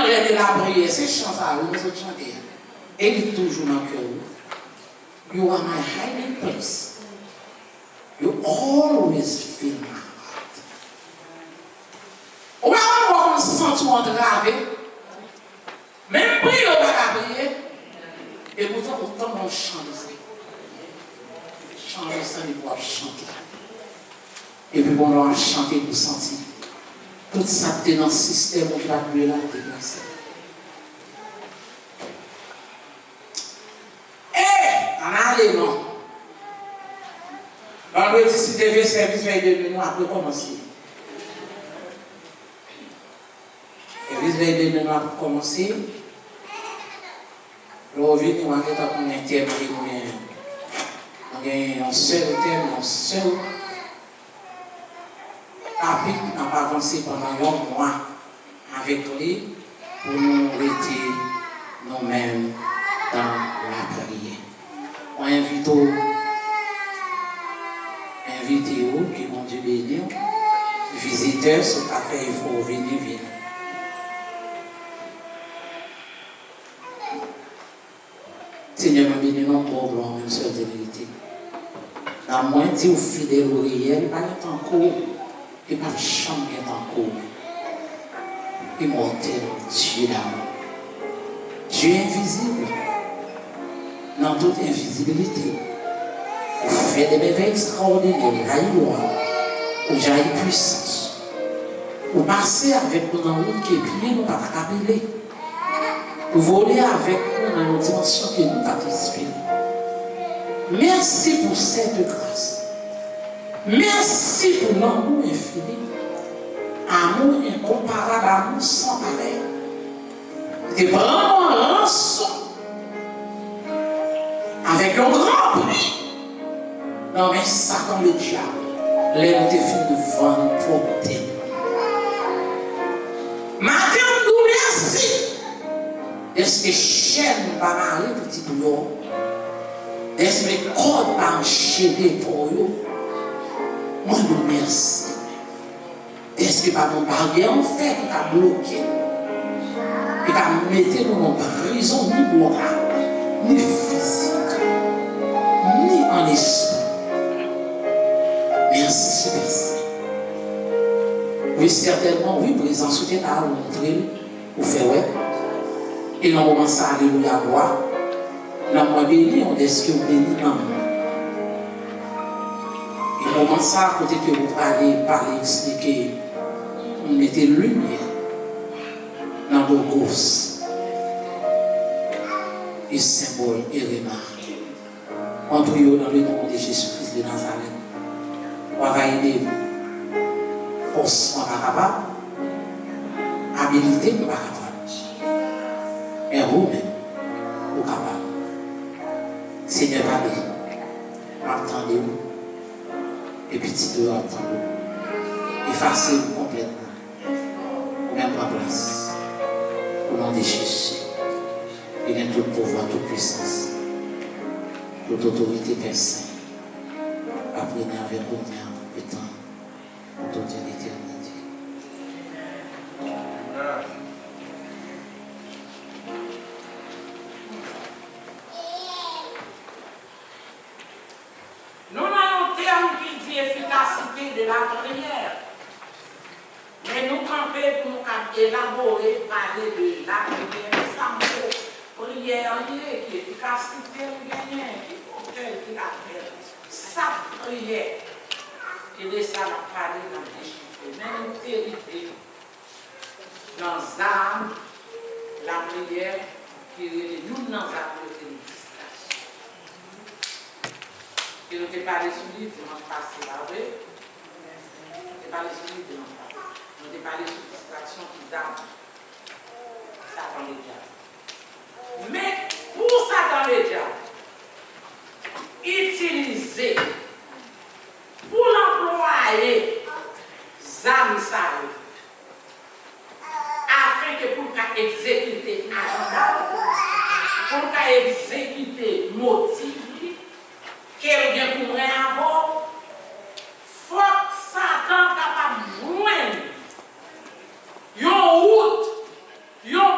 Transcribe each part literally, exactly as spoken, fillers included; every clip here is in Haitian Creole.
Lè de lapriyè, se chan sa yo nou sot chante a. E li toujou nan kè w. You are my hiding place. You always fill my heart. Ou pa konn ou konn santi w antrave. Menm priye ou pa ka priye. E poutan ou tann yon chan de sa. Chan de sa li pou ap chante. Epi pandan w ap chante pou santi tout sa k te nan sistèm ou ki pa t dwe la deplase. E, ann ale non. Vandredi si Dye vle sèvis vèy de nwi nou ap rekòmanse. Sèvis vèy de nwi nou ap kòmanse. Lè w vini, w a gentan konnen tèm ke nou genyen. Nou genyen yon sèl tèm, yon sèl topik, n ap avanse pandan yon mwa avèk li pou nou rete nou menm nan lapriyè. Mwen envite w, envite w, ke Bondye beni w. Vizitè, si w ka fè efò w vini, vini. Senyè, mwen beni non, bon glwa, menm sèl Dye merite. Nanm mwen di w fidèl, ou reyèl, pa gen tankou w, e p ap janm gen tankou w. Imòtèl, Dye damou, Dye envizib, nan tout envizibilite, ou fè de mèvèy ekstraòdinè, ou rayi lwa, ou jayi pwisans, ou pase avèk nou nan wout ke pye nou pa ta ka pile. Ou vole avèk nou nan yon dimansyon ke nou pa t espere. Mèsi pou sète gras. Mèsi pou lanmou enfini. Amour incomparable, amour sans pareil. Ou te pran nou an ranson avèk yon gran pri nan men Satan ledyab, lè nou te fin vann pwòpte nou. Maten an, m di w mèsi dèske chèn pa mare pitit ou yo, dèske kòd pa anchene pa w yo. Mwen di w mèsi. Dèske pa gen yon baryè an fè ki ka bloke nou, ki ka mete nou nan prizon ni moral, ni fizik, ni an lespri. Mèsi, mèsi. Wi, sètènman, wi, prezans ou te la, ou montre l, ou fè wè. E nan moman sa, alelouya, glwa, nan mwen beni w dèske ou beni nanm mwen. E moman sa a, kote ke ou prale pale, eksplike, ou mete limyè nan Logos e senbòl e rema. Mwen priye w nan le non de Jezi Kris de Nazarèt. Ou va ede m. Fòs mwen pa kapab, abilite m pa kapab. Men ou menm, ou kapab. Senyè, pale. M ap tande w. E pitit ou yo ap tande w. Efase m konplètman. Ou menm pran plas. O non de Jezi, ki gen tout pouvwa, tout pwisans, tout otorite, Pè Sen, ap rene avèk ou, kounye a, pou tan, pou tout etènite. Nou nan yon tèm ki di efikasite de lapriyè. Men nou kanpe pou nou kab elabore, pale de lapriyè, sa mo priyè an ye, ki efikasite l genyen, ki otè l, ki latè l. Sa k priyè? E de sa n ap pale, n ap dechifre. Men nou te rive nan zam lapriyè ki rele, youn nan zam yo rele distraksyon. E nou te pale sou li dimanch pase, pa vre? Nou te pale sou li dimanch pase. Nou te pale sou distraksyon ki zam Satan ledyab. Men pou Satan ledyab itilize, pou l anplwaye zam sa yo, afenke pou l ka egzekite ajanda l, pou l ka egzekite motiv li, ke l gen pou mwen avè w, fòk Satan kapab jwenn yon wout, yon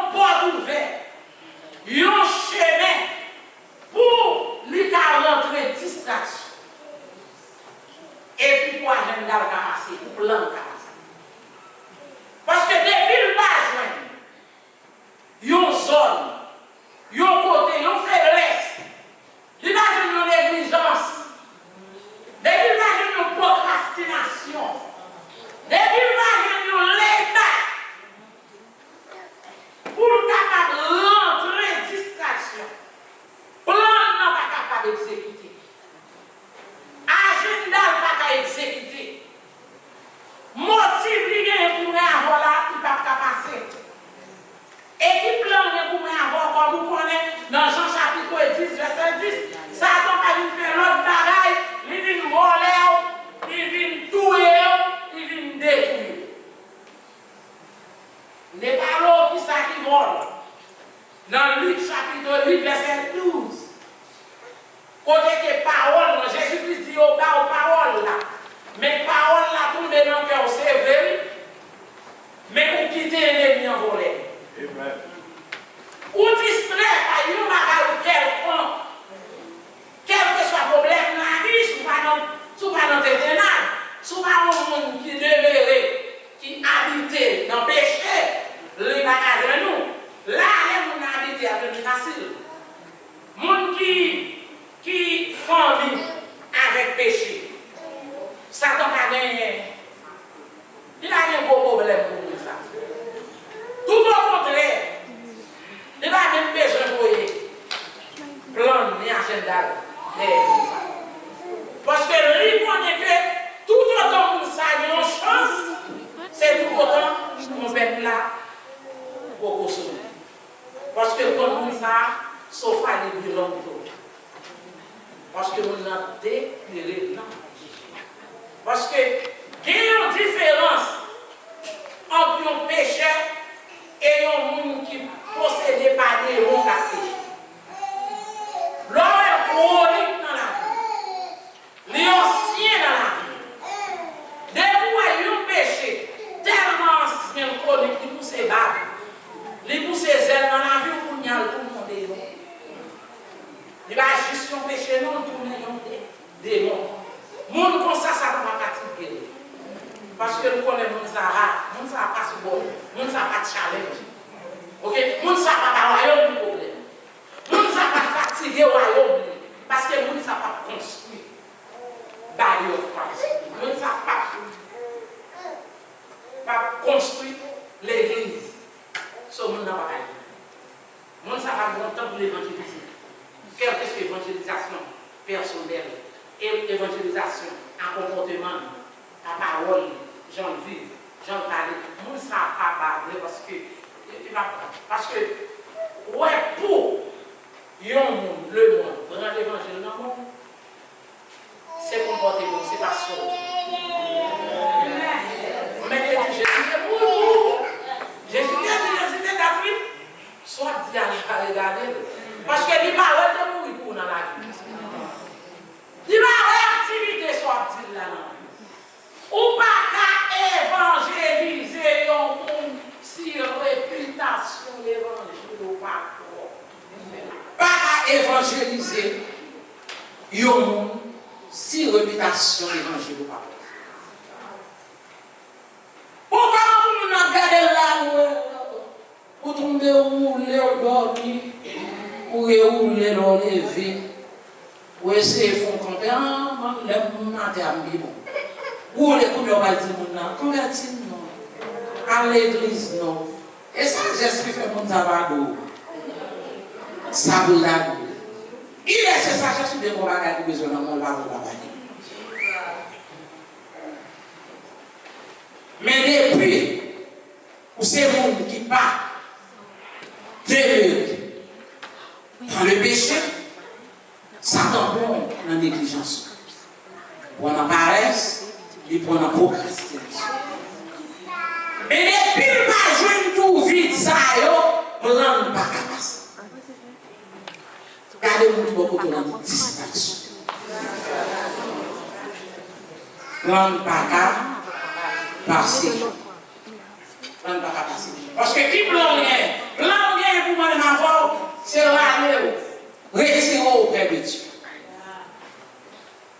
Pòl, nan Lik chapit uit, vèsè douz, kote ke pawòl lan, Jezi Kris di yo ba w pawòl la, men pawòl la tonbe nan kè w, se vre, wi, men ou kite enemi an vòlè. Ou distrè pa yon bagay ou kèlkonk. Kèlkeswa pwoblèm lavi, si w pa nan, si w pa nan tentennad, si w pa yon moun ki demere, ki abite nan peche, li pa ka jwenn ou. La, lè moun nan abite, ap vin fasil. Moun ki, ki fanmi avèk peche, Satan pa genyen Li pa gen gwo pwoblèm pou moun sa. Toutokontrè, li pa menm bezwen voye plan l ni ajanda l dèyè moun sa. Paske li konnen ke toutotan moun sa gen yon chans, se toutotan twonpèt la poko sone. Paske l konn moun sa, so far li belong to. Paske moun nan depere nan. Paske gen yon diferans ant yon pechè e yon moun ki posede pa demon k ap peche. Lè w wè l kwonik nan lavi, li ansyen nan lavi. Depi w wè yon peche tèlman ansyen, l kwonik, li pouse bab, li pouse zèl nan lavi w, kounye a l tounen yon demon. Li pa jis yon peche non, l tounen yon de-, demon. Moun konsa, Satan pa fatige l. Paske l konnen moun sa a, moun sa a pa sou bò, moun sa a pa challenge. Oke? Moun sa a pa ba wayòm li pwoblèm. Moun sa a pa fatige wayòm li. Paske moun sa a pa konstwi body of Christ. Moun sa a pa, pa konstwi legliz. So, moun nan pa bay. Moun sa pa gen yon tan pou l evanjelize. Kèlkeswa evanjelizasyon pèsonèl, e-, evanjelizasyon a konpòteman l, a pawòl li, jan l viv, jan l pale, moun sa pa ba vre paske, e, e pa, paske, wè, pou yon moun, lemonn, pran levanjil nan men w, se konpòteman w, se pa sa w di. Ou mèt te di Jezi te mouri pou ou. Jezi te di, Jezi te dat, wi. Sa w ap di a, li pa regade l. Paske li pa wè l te mouri pou ou nan lavi. Li pa wè aktivite sa w ap di l la nan lavi. Ou pa ka evanjelize yon moun si repitasyon levanjil ou pa pwòp. Pa ka evanjelize yon moun si repitasyon levanjil ou pa pwòp. Bon, kòman pou moun nan ap gade l la, ou, ou tonbe, ou woule, ou dòmi, ou rewoule lè w leve, ou eseye fè yon kanpe, a, lè m atè a, m pi bon. Ou woule, kounye a w pral di moun nan, konvèti m non, al legliz non. E sajès ki fè moun sa pa di w sa pou l ta di w. Ilè se sajès ou byen gon bagay li bezwen nan men w, l pa vle w pa pale. Men depi ou se moun ki pa demere dans le péché, Satan pran w nan neglijans. Pran nan parès, li pran nan pwokrastinasyon. Men depi l pa jwenn tou vid sa yo, plan l pa ka pase. Gade moun ki bò kote w la, di distraksyon. Plan pa ka pase. Plan pa ka pase. Paske ki plan w genyen? Plan w genyen pou mwen menm avè w, se rale w, retire w oprè de Dye.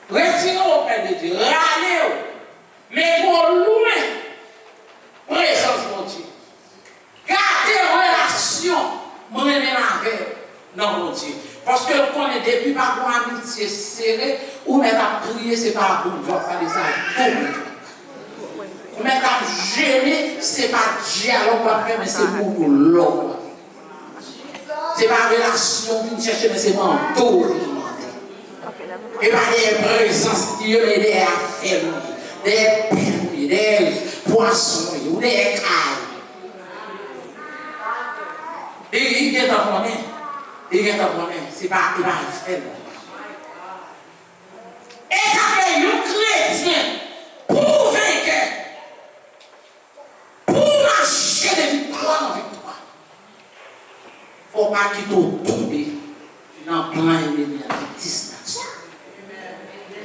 Retire w oprè de Dye. Rale w. Mete w lwen prezans Bondye. Gade relasyon mwen menm avè w nan Bondye. Paske l konnen depi pa gon amitye sere, ou mèt ap priye, se pa Bondye w ap pale, se a Bondye w ap pale. Ou mèt ap jene, se pa dyalòg w ap fè, men se monolog w ap fè. Se pa relasyon w vin chèche, men se manto w vin mande. E pa dèyè prezans li ye, men dèyè afè nou ye. Dèyè pèl ou ye, dèyè pwason ou ye, ou dèyè kay. E li gentan konnen, li gentan konnen, se pa, e pa afè nou. E sa fè yon kretyen, pou w venkè, pou w mache de viktwa an viktwa, Fò w pa kite w tonbe nan plan ènmi an ki distraksyon.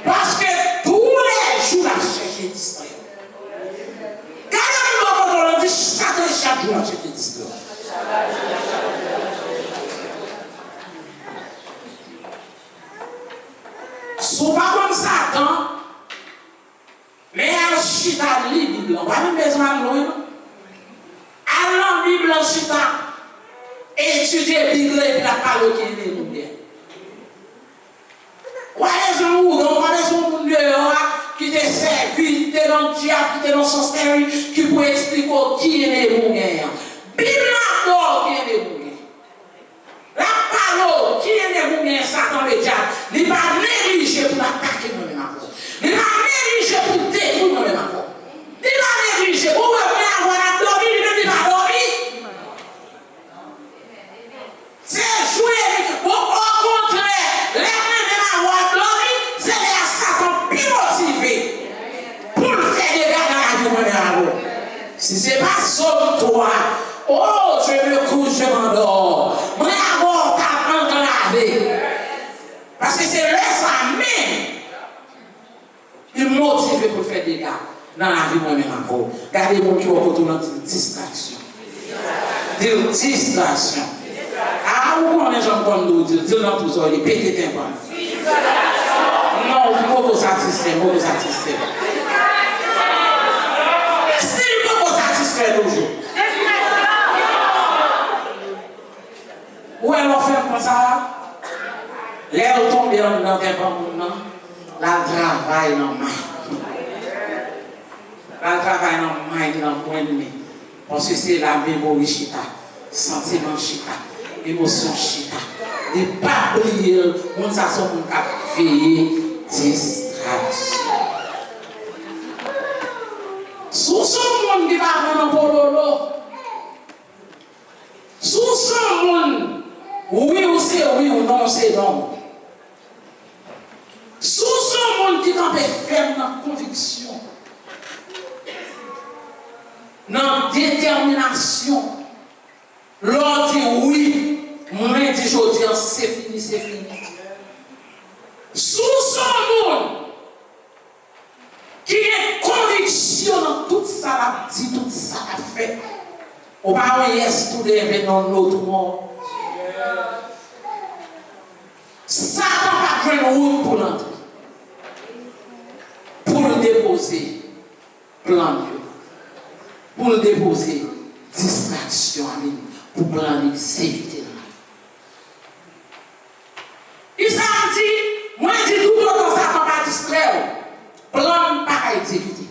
Paske toulejou l ap chèche distrè w. Gade moun bò kote w la, di, Satan, chak jou l ap chèche distrè w. Si w pa konn Satan, men al chita li Bib la. Ou pa menm bezwen al lwen, non. Al nan Bib la chita. Etidye Bib la epi l ap pale w ki enmi w gen. Ou pa bezwen ougan, ou pa bezwen moun deyò a ki te sèvi, ki te nan dyab, ki te nan sòsèri, ki pou eksplike w ki enmi w gen an. Bib la ap di w ki enmi w gen. L ap pale w ki enmi w gen, Satan Ledyab. Li pa neglije pou l atake mwen menm avè w. Li pa neglije pou l detwi mwen menm avè w. Li pa neglije. Ou wè mwen avè w n ap dòmi, li menm li pa dòmi. Se jwe li. Bon, okontrè, lè mwen menm avè w ap dòmi, se lè a Satan pi motive pou l fè dega nan lavi mwen menm avè w. Si se pa Sòm twa, oh, je me couche, je m'endors. Mwen avè w ta angrave. Paske se lè sa menm li motive pou l fè dega nan lavi mwen menm avè w. Gade moun ki bò kote w la, di l distraksyon. Di l distraksyon. A, ou konnen jan m konn di w, di l, di l nan tout zòrèy li, pete tenpan l. Non, ou poko satisfè, poko satisfè. Still poko satisfè toujou. Ou wè lè w fè l konsa, lè yo tonbe anndan tenpan moun nan, l al travay nan may. L al travay nan may li, nan brenn li. Paske se la memori chita, santiman chita, emosyon chita. Li pa bliye l, moun sa se yon moun k ap veye distraksyon. Si w se yon moun ki pa pran nan pololo, si w se yon moun, wi w se wi w, non w se non. Si w se yon moun ki kanpe fèm nan konviksyon, nan detèminasyon, lè w di wi, mwen di jodi a, se fini, se fini. Si w se yon moun ki gen konviksyon nan tout sa l ap di, tout sa l ap fè. Ou pa yon yes today, epi non no tomorrow. Satan p ap jwenn wout pou l antre, pou l depoze plan l yo, pou l depoze distraksyon li, pou plan l egzekite l. Kisa m di? Mwen di toutotan Satan pa distrè w, plan l pa ka egzekite.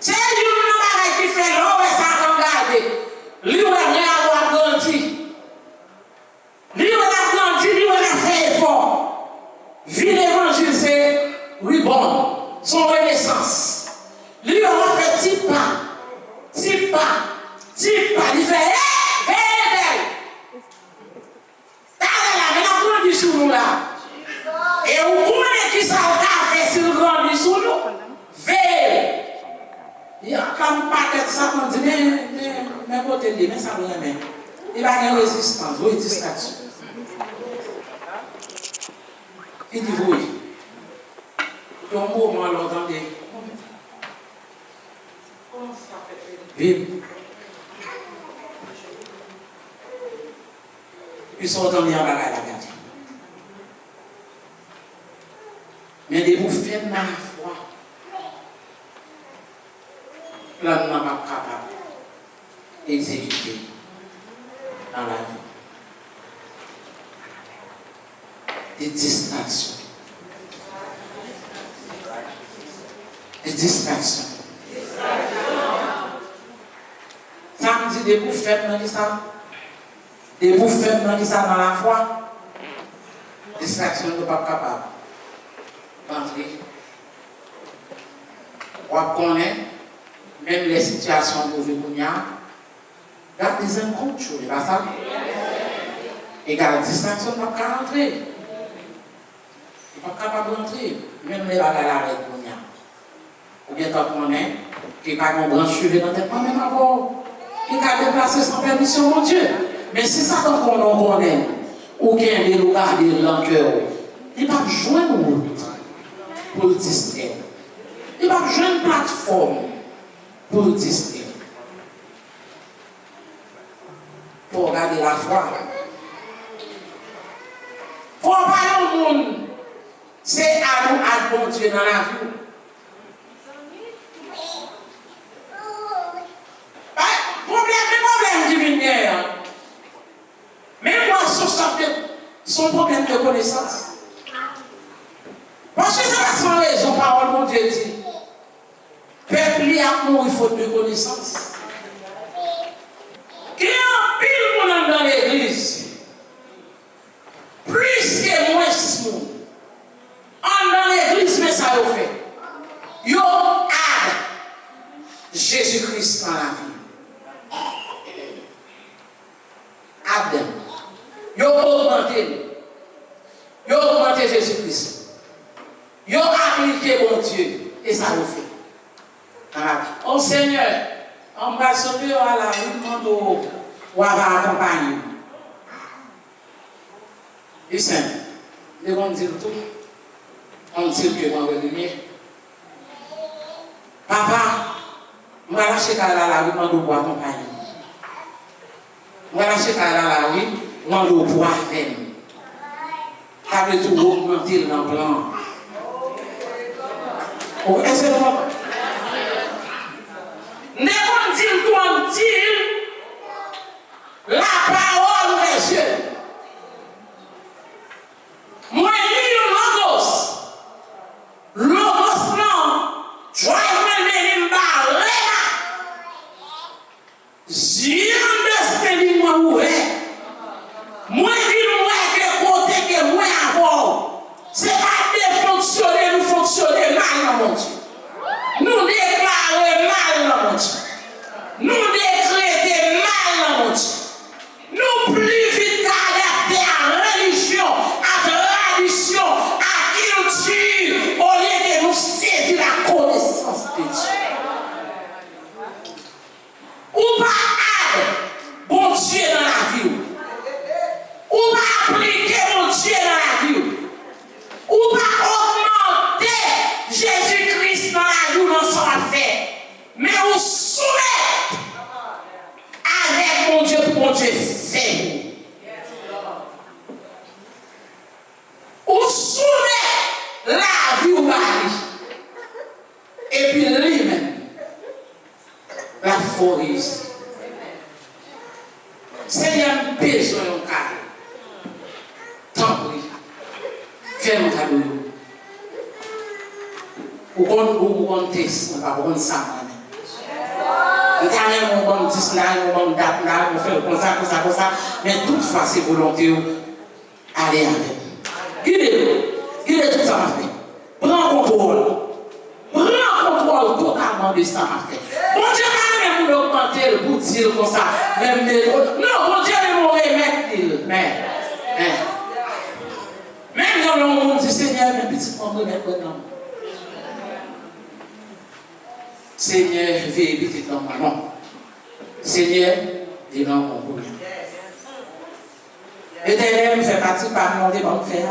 Se youn nan bagay ki fè lè w wè Satan gade, li wè rèv ou ap grandi. Li wè l ap grandi, li wè l ap fè efò. Vi levanjil se rebound, se yon renesans. Li wè w ap fè ti pa, ti pa, ti pa. Li fè, hey, veye bèl. Talè la, men l ap grandi sou nou la. E ou konnen kisa l ka fè si l grandi sou nou. Veye l. Li ap pa nou patèt Satan di, men, men, men kote l ye, men sa l renmen. Li pa gen rezistans, wi, distraksyon. Li di vre. Yon moman lè w tande. Bib. Epi sa w tande an bagay la gate. Men depi w fèm nan lafwa, plan nan p ap kapab egzekite nan lavi w. Di distraksyon. Di distraksyon. Sa m di, depi w fèm nan kisa? Depi w fèm nan kisa? Nan lafwa. Distraksyon yo p ap kapab antre. W ap konnen, menm lè sitiyasyon an move kounye a, God is in control, e pa sa? Egal distraksyon p ap ka rantre. Li p ap kapab rantre, menm lè bagay la rèd kounye a. Ou gentan konnen, E pa gen branch cheve nan tèt mwen menm avè w ki ka deplase san pèmisyon Bondye. Men si Satan konnen w konnen l, ou kenbe l, ou gade l nan kè w, li p ap jwenn wout pou l distrè w. Li p ap jwenn platfòm pou l distrè w. Fò w gade lafwa. Fò w pa yon moun, se ad ou ad Bondye nan lavi w. Bay pwoblèm, men pwoblèm ki vin genyen an. Men mwen, se yon sòt de, se yon pwoblèm de konesans. Paske se pa san rezon pawòl Bondye di, pèp li ap mouri fot de konesans. Gen anpil moun anndan legliz, plis ke mwens moun anndan legliz, men sa yo fè. Yo ad Jezi Kris nan lavi yo. Ad. Yo ogmante l. Yo ogmante Jezi Kris. Yo aplike Bondye. E sa yo fè. Nan lavi. O Senyè, an m pral sot deyò a la wi, m mande w, w ava akonpaye m. Li senp. M te konn di l tou. Konn di l ke mwen wè limyè. Papa, m pral achte kay la la wi, m mande w pou akonpaye m. M pral achte kay la la wi, m mande w pou avè m. Sa vle di w ogmante l nan plan an. Ou, èske nou konprann? M te konn di l tou, an m di l, la parole ouvre zye. Mwen li yon Logos. Logos lan, drive mwen mennen m ba rema. Zye andèstending mwen ouvè. Mwen vin wè ke kote ke mwen avè w, se pa defonksyone nou fonksyone mal nan Bondye. Nou deklare mal nan Bondye. Nou dekrete mal nan Bondye. Nou pli vit ka adapte a relijyon, a tradisyon, a kilti, olye ke nou sezi la konesans de Dye. Ou pa ad Bondye nan lavi w. Ou pa aplike Bondye nan lavi w. Ou pa ogmante Jezi Kris nan lavi w nan sa w ap fè. Men ou soumèt avèk Bondye pou Bondye fè pou ou. Ou soumèt lavi w ba li. Epi li menm, l ap fè w reyisi. Senyè, m bezwen yon kay. Tanpri, fè m kado yo. Ou konn, ou, ou konn tès mwen, papa, ou konn sa m renmen. M ta renmen ou ban m dis, m ta renmen ou ban m dat, m ta renmen ou fè l konsa, konsa, konsa. Men tout fwa se volonte w. Ale avè m. Gide m. Gide tout sa m ap fè. Pran kontwòl. Pran kontwòl totalman de sa m ap fè. Bondye pa renmen moun ogmante l pou di l konsa. Men m de-, non, Bondye renmen w remèt li l. Men, men. Menm jan lè yon moun di, Senyè, men pitit mwen m remèt mwen nan men w. Senyè, veye pitit lan mwen non. Senyè, li nan men w kounye a. Etènèl, m fè pati pa m nan w te ban m fè a.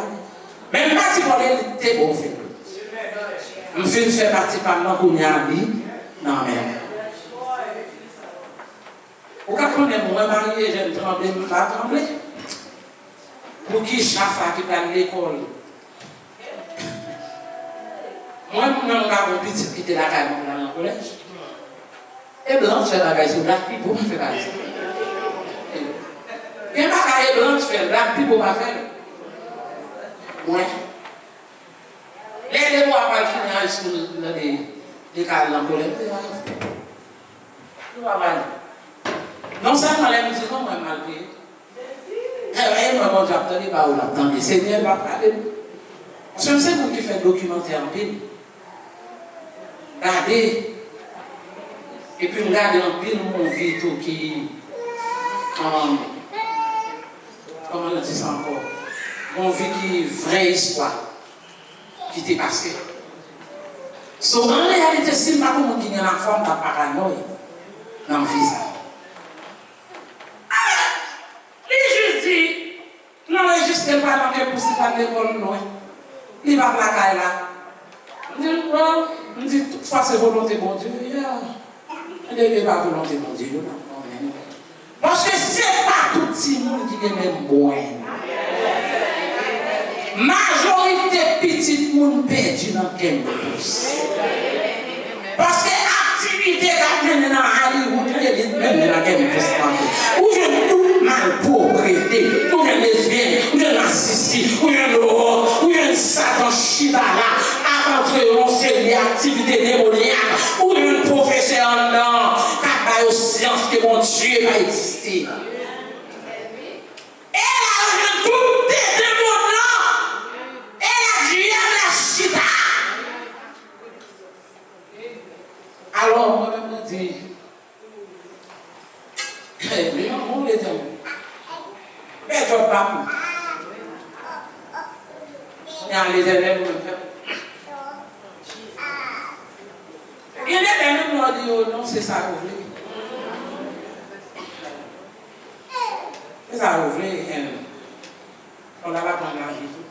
Men m pati vòlè li te bon fè. M fin fè pati pa m nan kounye a li nan men w. Ou ka konnen mwen marye, jèn tranble, m pa tranble. Pou ki Jafa ki pral lekòl? Mwen menm m pa gon pitit ki te lakay mwen pral nan kolèj. E blan fè bagay sou Black People pa fè bagay sa. Gen bagay e blan fè, Black People pa fè l. Mwen. Lè de mwa pral fini high school, lè de, de ka al nan kolèj, m te al. Nou pa pale. Non sèlman lè m di non, mwen m mal peye. E, e mwen Bondye ap tande pawòl, l ap tande. Senyè pa prale m. Paske m se moun ki fè dokimantè anpil. Gade. Epi m gade anpil movie tou ki, um, kòman yo di sa ankò? Movie ki vrè istwa ki te pase. So, an reyalite, si m pa t yon moun ki gen lafwa, m t ap paranoy nan vi sa. Alò, li jis di, l anrejistre l pa nan Kempouch, li pa t lekòl lwen. Li pa t lakay la. M di, well, m di, tout fwa se volonte Bondye, yeah. Ebyen, e pa volonte Bondye, yo pa konnen. Paske se pa tout timoun ki gen menm bwen. Majorite pitit moun pèdi nan Kempouch. Paske aktivite k ap mennen nan Hollywood, yo te mennen nan Kempouch tankou. Ou jwenn tout malpwoprete, ou jwenn lesbyèn, ou jwenn masisi, ou jwenn dwòg, ou jwenn Satan chita la, ap antre yon seri de aktivite demonyak, ou jwenn pwofesè anndan k ap ba yo syans ke Bondye pa egziste. E la yo jwenn tout tenten mond lan. E la dyab la chita. Alò, mwen menm mwen di, men yon moun Letènèl. Men djòb pa pou. Kounye a Letènèl mwen fè. Gen de lè menm lè w di yo non, se sa yo vle. Se sa yo vle, en. Fò l al aprann lavi tou.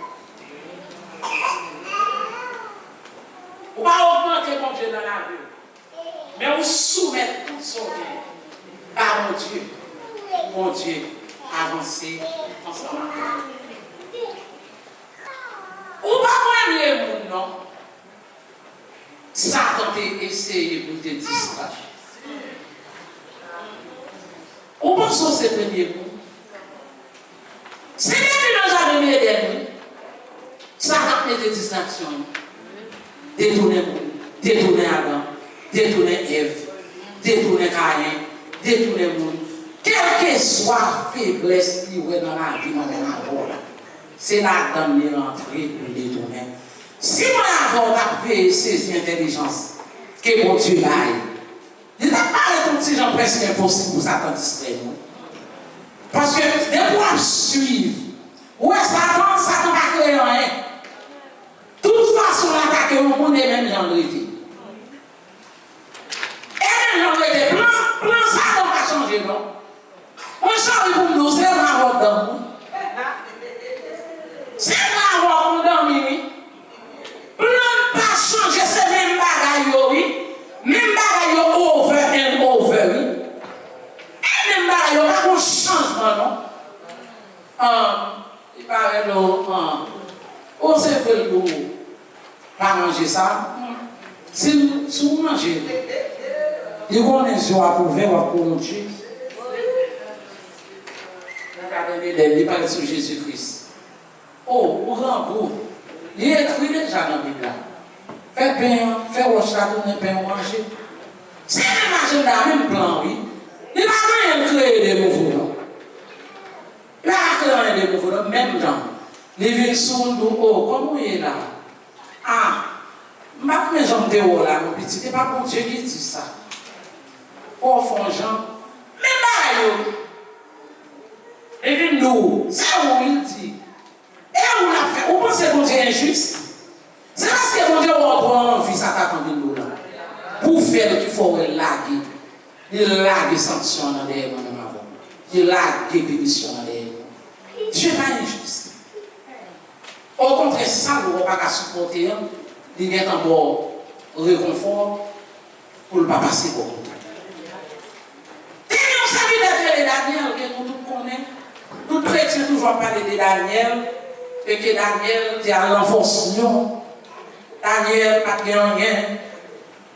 Ou pa ogmante Bondye nan lavi w, men ou soumèt tout sa w gen ba Bondye. Bondye avanse ansanm avè w. Ou pa premye moun non. Satan te eseye pou l te distra. Ou panse w se premye moun? Se depi nan jaden Edenn, wi. Satan ap mete distraksyon, wi. Detounen moun, detounen Adan, detounen Èv, detounen Kayen, detounen moun. Kèlkeswa feblès li wè nan lavi mwen menm avè w la, se ladann li rantre pou l detounen. Si mwen avè w t ap veye sezi entèlijans ke Bondye bay, li t ap parèt yon ti jan prèske enposib pou Satan distrè nou. Paske depi w ap swiv, ou wè Satan, Satan pa kreye anyen. Tout fason l atake yon moun, e menm jan l rete. E menm jan l rete. Plan, plan Satan pa chanje non. Mwen sòri pou m di w, se mwen avè w t dòmi. Se mwen avè w nou dòmi, wi. Plan pa chanje, se menm bagay yo, wi. Menm bagay yo over and over, wi. E menm bagay yo, pa gon chanjman, non. An, li parèt lè w, an. O, se vre l di w. Pa manje sa. Si, si w manje, li konnen zye w ap ouvè, w ap konnen Dye. Nan jaden Edenn, li pale sou Jezi Kris. O, ou grangou. Li ekri deja nan Bib la. Fè pen an, fè wòch la tounen pen ou manje. Se menm ajanda, menm plan, wi. Li pa gen anyen l kreye de nouvo, non. Li pa ka kreye anyen de nouvo, non, menm jan. Li vin sou ou, l di w, o, kòman w ye la? A, m pa renmen jan m te wè w la non pitit, e pa Bondye ki di sa. Fò w fè yon jan. Menm bagay yo. Li vin di w, se ou wi l di. E ou l ap fè, ou panse Bondye enjis? Se paske Bondye wè w twò anvi sa Satan vin di w la. Pou fè l ki fè w wè l lage. Li lage sanksyon an nan dèyè mwen menm avè w. Li lage pinisyon an nan dèyè nou. Dye pa enjis. Okontrè, sa l wè w pa ka sipòte an, li gentan ba w rekonfò pou l pa pase bò kote. Te gen yon sèvitè ki rele Danyèl, ke nou tout konnen. Tout kretyen toujou ap pale de Danyèl, e ke Danyèl te al nan fòs lyon. Danyèl pa t gen anyen.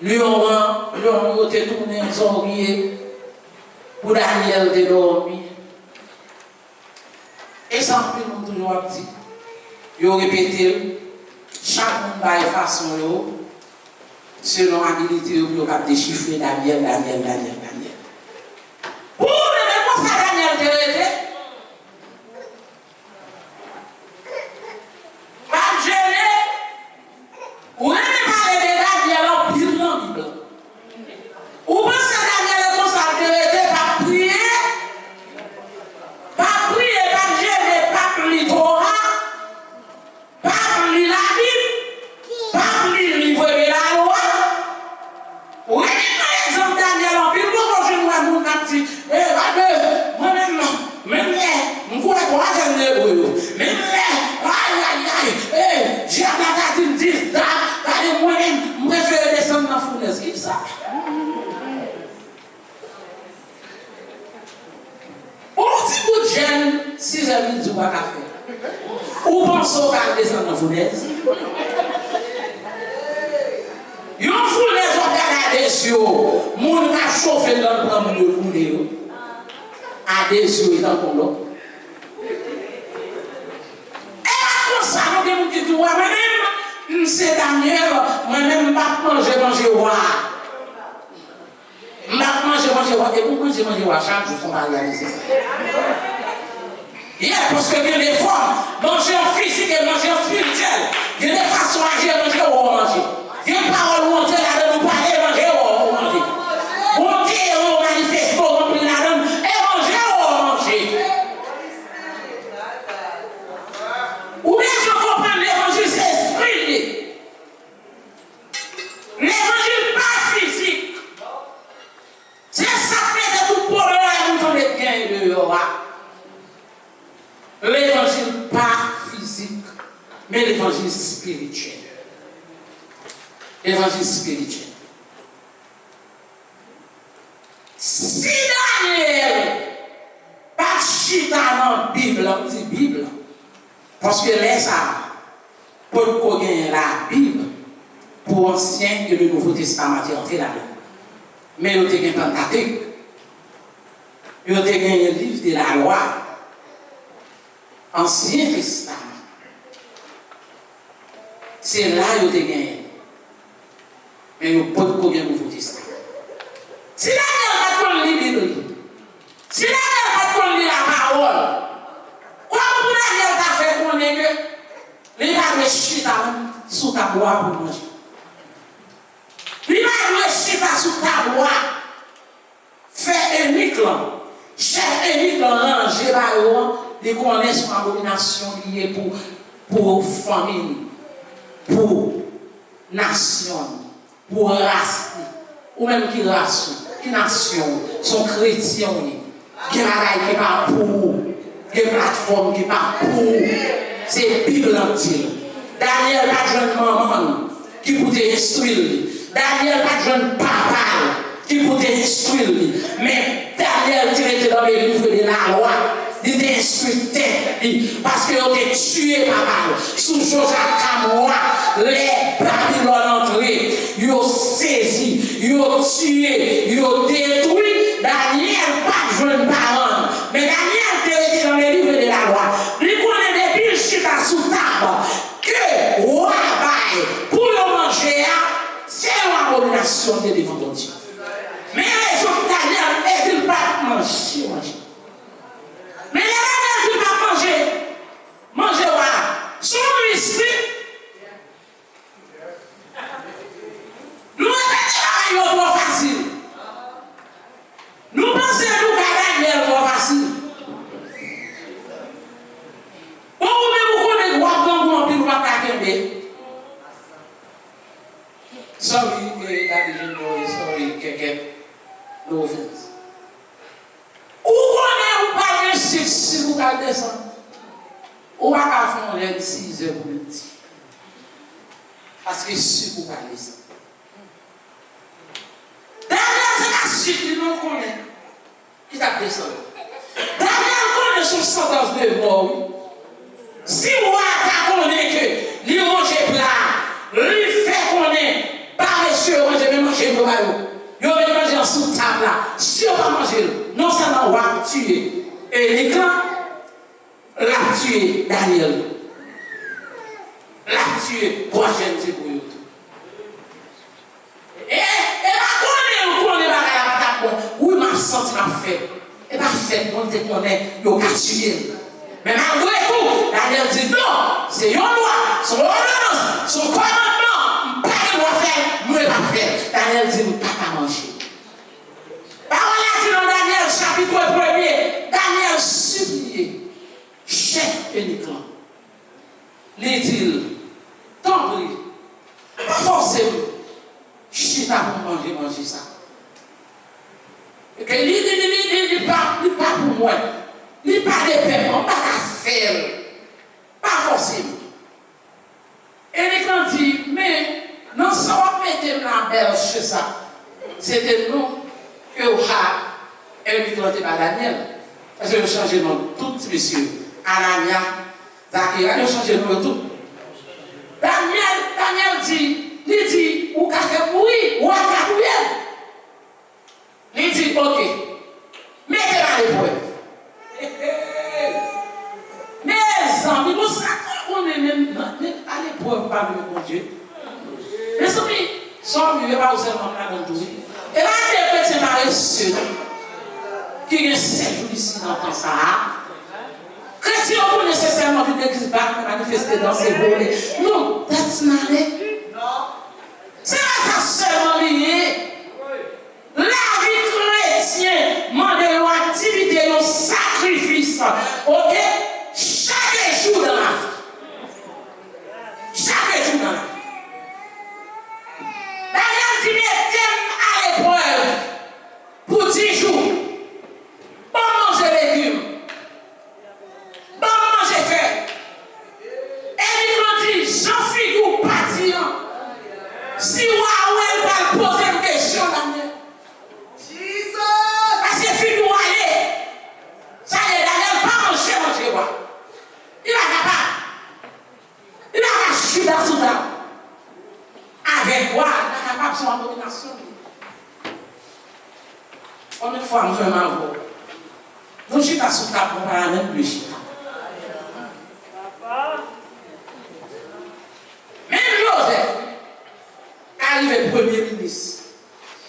Lyon an, lyon yo te tounen zòrye pou Danyèl te dòmi. E sa anpil moun toujou ap di. Yo repete l. Chak moun bay fason yo, selon abilite yo, pou yo kab dechifre Danyèl, Danyèl, Danyèl, Danyèl. Pou ou menm, e konsa Danyèl te rete? Pa t jene. Ou renmen pale de Danyèl anpil nan Bib la. Ou panse Danyèl e konsa l te rete, p ap priye? P ap priye, p ap jene, p ap li Tora, p ap li Labib, p ap li liv Revelawa, Yon ti bout jèn, sizè midi w pa ka fè. Ou panse w ka al desann nan founèz? Yon founèz w ap gade a de zye w, moun k ap chofe l nan pran moun yo boule yo. A de zye w, e tankou lò. E pa konsa, nou gen moun ki di, "Wè, mwen menm, m se Danyèl, mwen menm, m p ap manje manje wa a." M ap manje manje wa, e pou manje manje wa chak jou, fò w pa reyalize sa. Yeah, paske gen de fòm, manje an fizik e manje an espirityèl. Gen de fason aji e manje w manje. Gen pawòl ou antre ladan l ou pale, e manje w manje. Gen teren ou manifeste ou ranpli ladan l, e manje w manje. Ou bezwen konprann levanjil se espri l ye. Levanjil pa fizik. Se sa k mete tout pwoblèm nou tande k genyen deyò a. Levanjil pa fizik, men levanjil espirityèl. Levanjil espirityèl. Si Danyèl pa t chita nan Bib la, m di Bib la, paske lè sa a, potko genyen Labib pou Ansyen e le Nouvo Testaman te antre ladan l. Men yo te gen Pantatik, yo te genyen liv de lalwa, Ansyen Testaman. Se la yo te genyen. Men yo potko gen Nouvo Testaman. Si Danyèl pa t konn li Bib li, si Danyèl pa t konn li lapawòl, kòman pou Danyèl ta fè konnen ke li pa dwe chita menm sou tab wa pou l manje? Li pa dwe chita sou tab wa. Fè enik lan, chèf enik lan ranje ba yo an, li konnen se yon abominasyon li ye pou, pou fanmi l, pou nasyon l, pou ras li. Ou menm ki ras ou, ki nasyon ou, se yon kretyen ou ye. Gen bagay ki pa pou ou, gen platfòm ki pa pou ou. Se Bib lan k di l. Danyèl pa t jwenn manman l ki pou te enstwi l. Danyèl pa t jwenn papa l ki pou te enstwi l. Men Danyèl te rete dans les livres de la loi. Li te enstwi tèt li. Paske yo te tiye papa l. Sou Jojakim wa, lè Babilòn antre, yo sezi, yo tiye, yo detwi. Danyèl pa t jwenn paran l. Men Danyèl te rete dans les livres de la loi. Li konnen depi l chita sou tab ke wa bay pou yo manje a, se yon abominasyon te devan Bondye. Men rezon pou Danyèl te di l pa t manje manje. Men lè Danyèl di l pa t manje manje wa a, se yon mispik. Nou repete bagay yo twò fasil. Nou panse nou ka Danyèl twò fasil. Bon, ou menm ou konnen w ap grangou anpil, ou p ap ka kenbe. Sorry, eh, Daddy Junior, sorry, Kèkèt. No offense. Ou konnen ou pa gen sik, sik ou pral desann. Ou pa ka fè yon jèn sizè pou midi. Paske sik ou pral desann. Danyèl se pa sik li non konnen ki t ap desann. Danyèl konnen se yon santans de mò, wi. Si wa a ta konnen ke li ranje pla a, li fè konnen pa mesye yo manje, men manje yo ba yo. Yo met manje an sou tab la. Si yo pa manje l, non sèlman wa ap tiye enik lan, l ap tiye Danyèl. L ap tiye twa jèn Ebrew yo tou. E, e pa konnen l konnen bagay la pa t ap bon. Wi, m ap santi m ap fèb. E pa fèb non, l te konnen yo ka tiye l. Men malgre tou, Danyèl di, "Non, se yon lwa, se yon òdonans, se yon kòmandman, m pa gen dwa fè l, mwen p ap fè l." Danyèl di, "M pa ka manje." Pawòl la di nan Danyèl chapit premye, Danyèl sipliye chèf enik lan. Li di l, "Tanpri, pa fòse m chita pou m manje manje sa. Ke li, li, li, li, li, li pa, li pa pou mwen. Li pa de pèp mwen, m pa ka fè l. Pa fòse m." Enik lan di, "Men, nan sa w ap mete m la, Bèlchesa, Se te non ke wa Ermik lan te ba Danyèl. Paske yo chanje non tout ti mesye yo. Ananya, Zakera, yo chanje non yo tout. Danyèl, Danyèl di, li di, ou ka fè m mouri, wa ka touye m. Li di, oke, mete m aleprèv. Mezanmi, bon, sa k fè konnen menm, menm aleprèv pa menm Bondye. Mezanmi, sa w viv, e pa ou sèlman k ladan l tou, wi. E pa de kretyen parese, non, ki gen sèt jou isit nan tan sa a. Kretyen yo konnen se sèlman vin legliz, bat men, manifeste, danse, vole. Non, that's not it. Se pa sa sèlman li ye. Lavi kretyen mande yon aktivite, yon sakrifis. Oke? Chak jou nan lavi. Chak jou nan lavi. Danyèl di, mete m aleprèv pou dis jou. Ban m manje legim. Ban m manje fèy. Ermik lan di, jan figi w pati an, si wa a wè l, l pral poze m kesyon, Danyèl. Paske figi w ale. Sa vle di Danyèl pa manje manje wa. Li pa kapab. Li pa ka chita sou tab avèk wa, li pa kapab, se yon abominasyon li ye. Konbyen fwa m jwenn avè w? Nou chita sou tab, nou pa menm vle chita. Menm Jozèf, ka rive premye minis,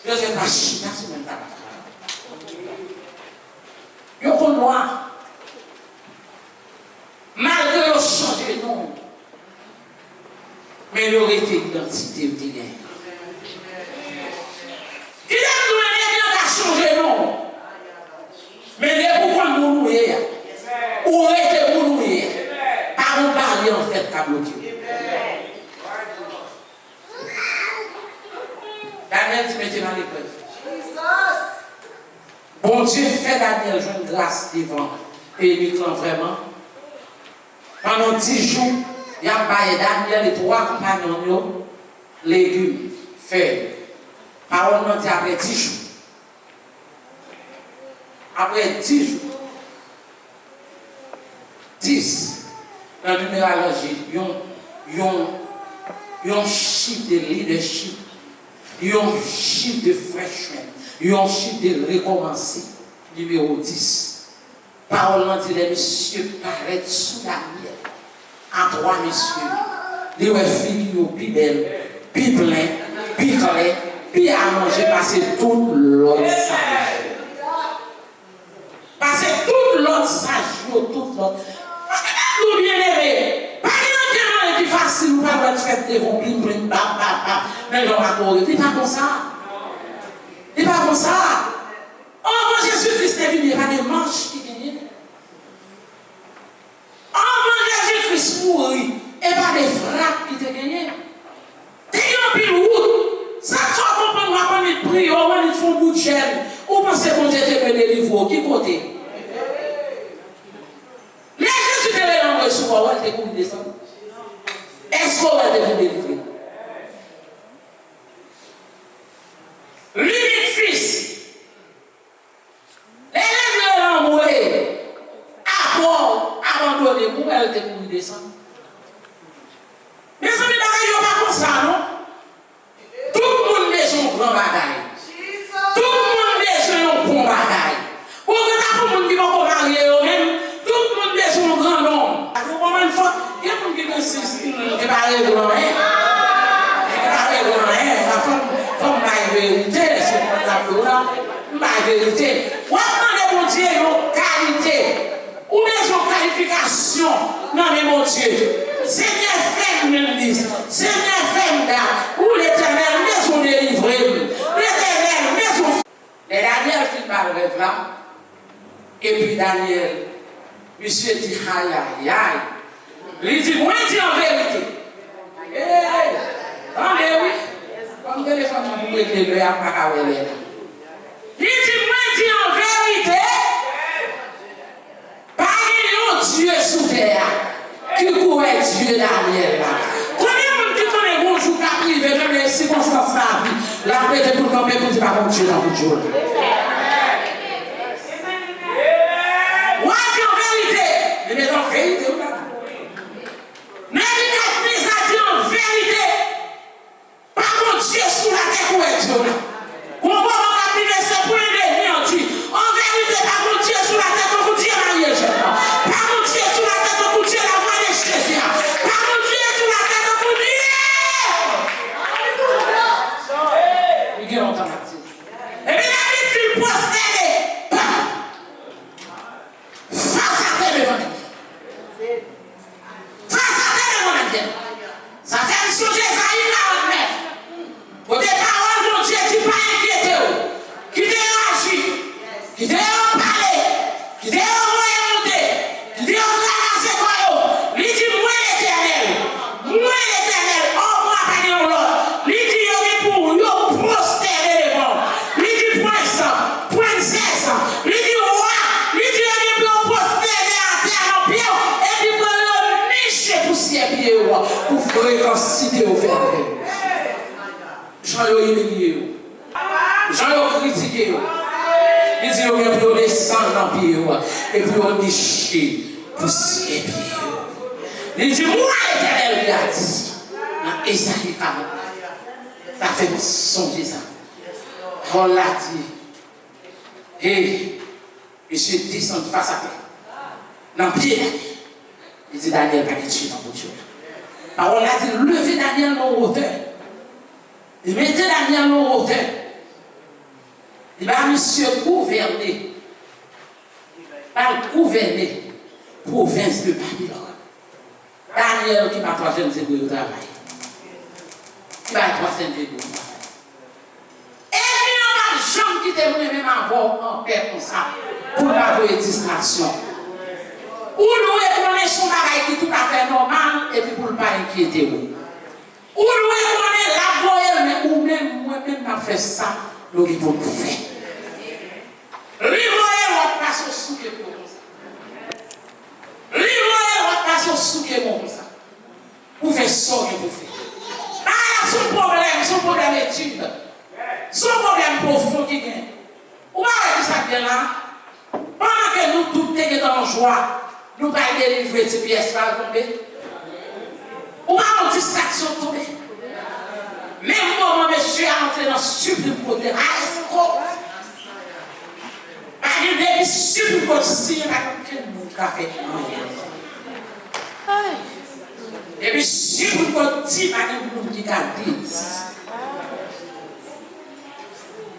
Jozèf pa chita sou menm tab avè l. Yo konn wa. Malgre yo chanje non, men yo rete idantite yo te genyen. Kite m di w, enèmi an ka chanje non, men depi w konn moun ou ye a, ou rete moun ou ye a, pa gen baryè an fèt ka bloke w. Danyèl di, mete m aleprèv. Bondye fè Danyèl jwenn gras devan Ermik lan vrèman. Pandan dis jou, y ap bay Danyèl e twa konpayon l yo legim, fèy. Pawòl lan di apre dis jou. Apre dis jou. Dis, nan nimeroloji, yon, yon, yon chif de lidèchip, yon chif de freshman, yon chif de rekòmanse, nimewo dis. Pawòl lan di, lè misye parèt sou Danyèl, a twa mesye, li wè figi yo pi bèl, pi plen, pi klè, pi alonje pase tout lòt saj yo. Pase tout lòt saj yo, tout lòt. Mwen te ka di w, byeneme, pa gen ankenn anyen ki fasil ou pa dwèt fèt devan w, plim, plim, bap, bap, bap, nan yon akore. Li pa konsa. Li pa konsa. Anvan Jezi Kris te vini, e pa demach ki genyen. Anvan Jezi Kris mouri, e pa de frap ki te genyen. Te gen anpil wout. Sa k fè w konprann w ap annik priye, w annik fè yon bout jèn, ou panse Bondye te dwe delivre w? Ki kote? Lè Jezi te rele anmwe sou kò w, w wè l te kouri desann? Èske w wè l te vin delivre? Limit fis. Lè Jezi rele anmwe, apre w abandone, ou wè l te kouri desann. Mezanmi, bagay yo pa konsa, non. Tout moun bezwen yon gran bagay. Tout moun bezwen yon bon bagay. Ou konn tankou moun ki poko marye yo menm, tout moun bezwen yon gran nonm. Ou konprann fò? Gen moun ki gen sis, ki pa regle anyen. Ki pa regle anyen. Fò m, fò m bay verite, se konn ap di w la. M bay verite. W ap mande Bondye yon kalite. Ou bezwen yon kalifikasyon nan men Bondye. Senyè, fè m youn dis. Senyè, fè m dat. Ou Letènèl, m bezwen w delivre m. Letènèl, m bezwen w. Lè Danyèl fin ba l rèv la, epi Danyèl, misye di, ayayay. Li di, mwen di an verite. Ey, tande wi. Kòm telefòn nan pou regle lè a, m pa ka wè lè la. Li di, mwen di an verite. Pa gen yon Dye sou tè a ki kou wè Dye Danyèl la. Konbyen moun ki konnen gon jou k ap rive, menm lè sikonstans lavi, l ap rete pou l kanpe pou l di pa gon Dye? tankou Djòl. W a di an verite, men met an verite wi la. Nebikadneza di an verite, pa gon Dye sou latè kou wè Dye w la. Gon moman k ap rive se pou lennmi an di, an verite, pa gon Dye sou latè tankou Dye Marie Jeune nan. Pa gon Dye sou latè tankou Dye Lavwa de Jezi a. Pa gon Dye sou latè tankou Dye. Li gen lontan l ap di. Epi David fin pwostène. Pam! Fas atè devan nèg la. Fas atè devan nèg la. Sa fè m sonje Ezayi karannèf. Kote pawòl Bondye di, pa enkyete w. Kite yo aji. Kite yo pale. Kite yo voye monte. Kite yo trakase kò yo. Li di, mwen Letènèl. Mwen Letènèl, òm mwen pa gen yon lòt. Li di yo gen pou yo pwostène devan w. Li di prens, prensès, li di wa, li di yo gen pou yo pwostène atè nan pye w, epi pou yo niche pousyè pye w, pou frekans site yo fè avè w. Jan yo imilye yo, jan yo kritike yo, li di yo gen pou yo desann nan pye w, epi yo niche pousyè pye w. Li di, mwen Letènèl, li a di, nan Ezayi karannèf. Sa fè m sonje sa. Pawòl la di, hey, misye desann fas atè. Nan pye Danyèl. Li di, Danyèl pa gen Dye tankou Dye w la. Pawòl la di, leve Danyèl nan wotè. Li mete Danyèl nan wotè. Li ba misye gouvène. Ba l gouvène pwovens de Babilòn. Danyèl ki ba twa jèn Ebre yo travay. Ki bay twa jèn Ebre yo travay. Ènmi an p ap janm kite m renmen m avè w anpè konsa, pou l pa voye distraksyon. Ou dwe konnen se yon bagay ki toutafè nòmal, epi pou l pa enkyete w. Ou dwe konnen l ap voye l, men ou menm, mwen menm, m ap fè sa nou gen pou nou fè. Li voye lòt pase w souke pye w konsa. Li voye lòt pase w souke pye w konsa. Pou fè sa w gen pou fè. Bagay la se yon pwoblèm, se yon pwoblèm etid. Se yon pwoblèm pwofon ki gen. Ou pa wè kisa k gen la? Pandan ke nou tout te gentan nan jwa, nou pral delivre ti pyès la tonbe. Ou pa wè yon distraksyon tonbe? Menm moman mesye a antre nan siplim kote, highest court. Pa gen depi siplim kote, si pa gen okenn moun ki ka fè anyen. Depi siplim kote, pa gen moun ki ka di.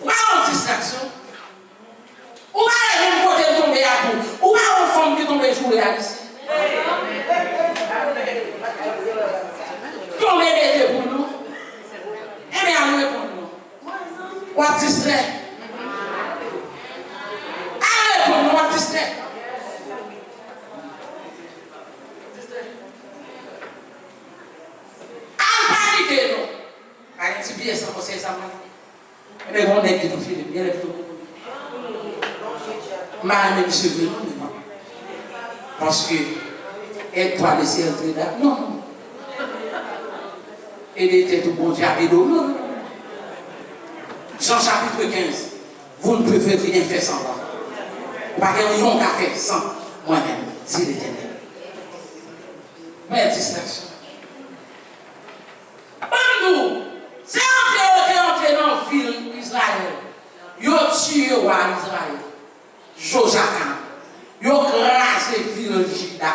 Ou pa wè yon distraksyon? Ou pa wè menm kote l tonbe a tou? Ou pa wè yon fanm ki tonbe joure a isi? Tonbe mete pou nou. Ebyen, al reponn non. W ap distrè. Al reponn non, w ap distrè. Al panike non. Pa gen ti pyès ankò, se sa mwen. Ebyen, gon nèg ki tou fini, gen nèg ki tou. M pa renmen misye vre non, men bon. Paske, aide-toi le Seigneur t'aidera. Non, non. Ede tèt ou, Bondye ap ede w. Non, non, non. Jan chapit kenz, vous ne pouvez rien faire sans moi. Ou pa gen yon ka fè san mwen menm, di Letènèl. Men distraksyon. Ban m di w, se antre yo te antre nan vil Izrayèl. Yo tiye wa Izrayèl, Jojakan. Yo kraze vil Jida.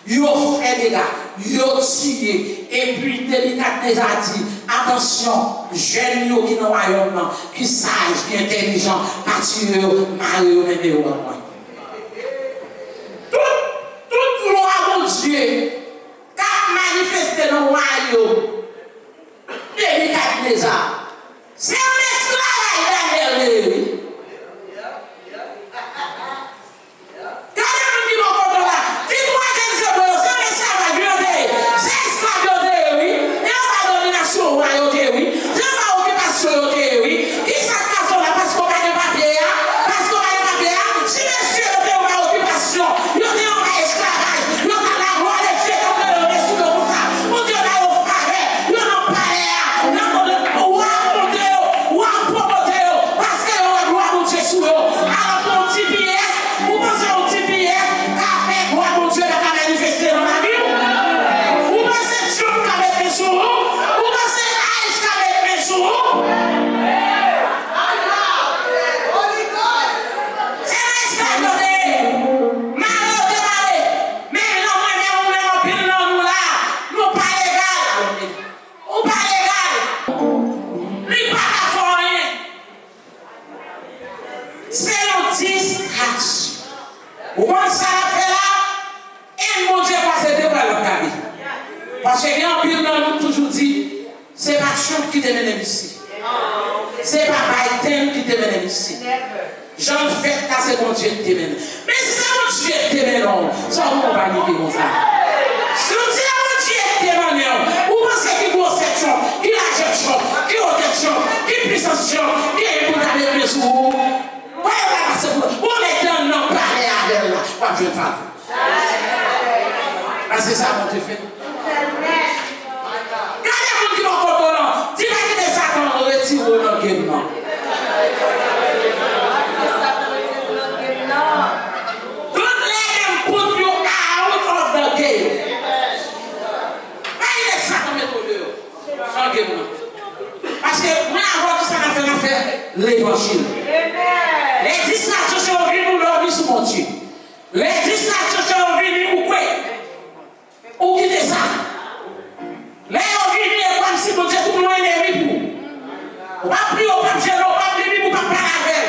Yo fè dega. Yo tiye. Epi Nebikadneza di, atansyon, jèn yo ki nan wayòm nan, ki saj, ki entèlijan, pa tiye yo, mare yo, mennen yo ban mwen. Tout, tout glwa Bondye k ap manifeste nan wayòm Nebikadneza. Se yon esklavaj Danyèl te ye, wi. Gade moun ki bò kote w la. Di twa jèn Ebre yo, se yon esklavaj wi yo te ye. Se esklav yo te ye, wi. Se anba dominasyon wa yo te ye, wi. Se anba okipasyon yo te ye, wi. Kisa k pase w la? Paske w pa gen papye a? Paske w pa gen papye a? Chita Se yon distraksyon. Ou konn sa l ap fè la? E Bondye kwaze de bra l ap gade. Paske gen anpil nan nou toujou di, se pa Trump ki te mennen m isi. Se pa Biden ki te mennen m isi. Jan l fèt la, se Bondye ki te mennen. Men si se Bondye ki te mennen w, sa w pou panike konsa. Si w di se Bondye ki te mennen w, ou panse ki gwosè Trump, ki lajè Trump, ki wotè Trump, ki pwisans Trump, ki pou ta met men sou ou? Wè, yo pa pase pou ou. Bon, lè dan nan palè avè l la, w ap jwenn favè. A, se sa Bondye fè. Gade moun ki bò kote w lan. Di pa kite Satan retire w nan game nan. Don't let them put you out of the game. Pa kite Satan mete w deyò nan game nan. Paske mwen avè w, ki sa n ap fè? N ap fè levanjil. Lè distraksyon sa yo vini, ou dòmi sou Bondye. Lè distraksyon sa yo vini, ou kwè. Ou kite sa. Lè yo vini, e kòmsi Bondye tounen yon enemi pou ou. Ou p ap priye, ou p ap jene, ou p ap li Bib, ou p ap pale avè l.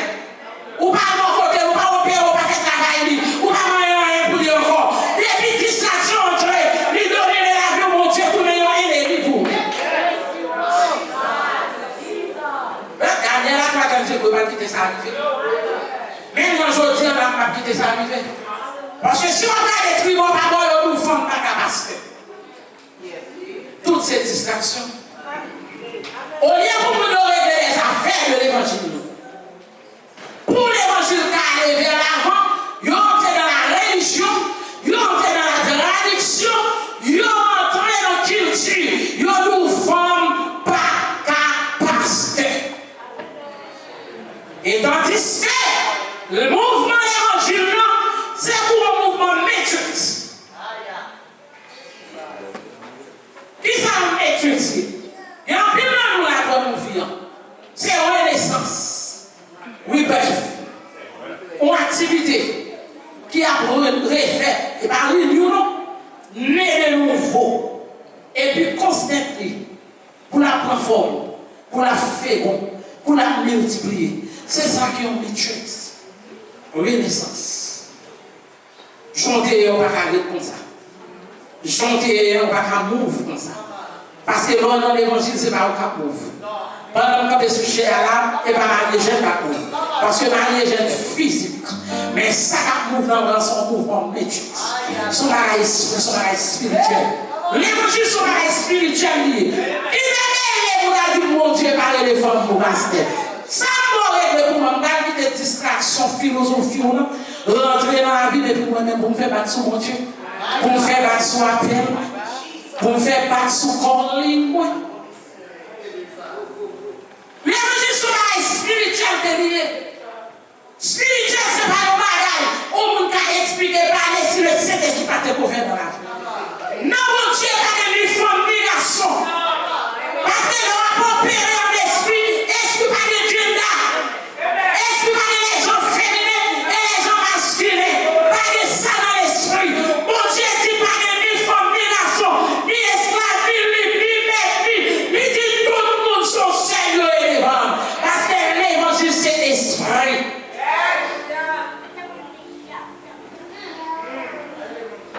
Ou pa al bò kote l, ou pa opere, ou pa fè travay li, ou pa manyen anyen pou li ankò. Depi distraksyon antre, li domine lavi w, Bondye tounen yon enemi pou ou. Danyèl a twa tan di, ou pa kite sa rive. Men jan jodi an la, m ap kite sa rive. Paske si w ap gade tribi w pa bò yo, nou fanm pa ka pastè. Tout se distraksyon. Olye pou moun yo regle lèzafè de levanjil nou. Pou levanjil ka ale vè lavan, yo antre nan la relijyon, yo antre nan la tradiksyon, yo antre nan kilti, yo di w fanm pa ka pastè. E tandiske mouvman levanjil lan, se pou yon mouvman Matrix. Kisa yon Matrix ye? Gen anpil nan nou la, granmouvman an, se renesans, rebirth, yon aktivite ki ap re- refè, e pa renew non, ne de nouvo, epi constantly, pou l ap pran fòm, pou l ap fegon, pou l ap miltipliye. Se sa ki yon Matrix. Renesans. Jan w te ye a, w pa ka ret konsa. Jan w te ye a, w pa ka move konsa. Paske lè w nan levanjil, se pa ou k ap move. Pandan m kanpe sou chè a la, e pa marye jèn k ap move. Paske marye jèn fizik. Men sa k ap move nan gran se yon mouvman Matrix. Se yon bagay espri, se yon bagay espirityèl. Levanjil se yon bagay espirityèl li ye. Kite mele pou ta di Bondye pa rele fanm pou pastè. Sa m bon regle pou mwen, m pral kite distraksyon filozofi w lan rantre nan lavi m epi mwen menm pou m fè bak sou Bondye, pou m fè bak sou apèl mwen, pou m fè bak sou calling mwen. Levanjil se yon bagay espirityèl ke li ye. Espirityèl se pa yon bagay yon moun ka eksplike, pale si le Sentespri pa te ouvè nan lavi. Nan Bondye pa gen ni fanm ni gason. Paske lè w ap opere an lespri, espri pa gen jenda. Espri pa gen lèjan feminen e lèjan maskilen. Pa gen sa nan lespri. Bondye di pa gen ni fanm ni gason, ni esklav, ni lib, ni mèt, ni, li di tout moun se yon sèl yo ye devan l. Paske levanjil se espri.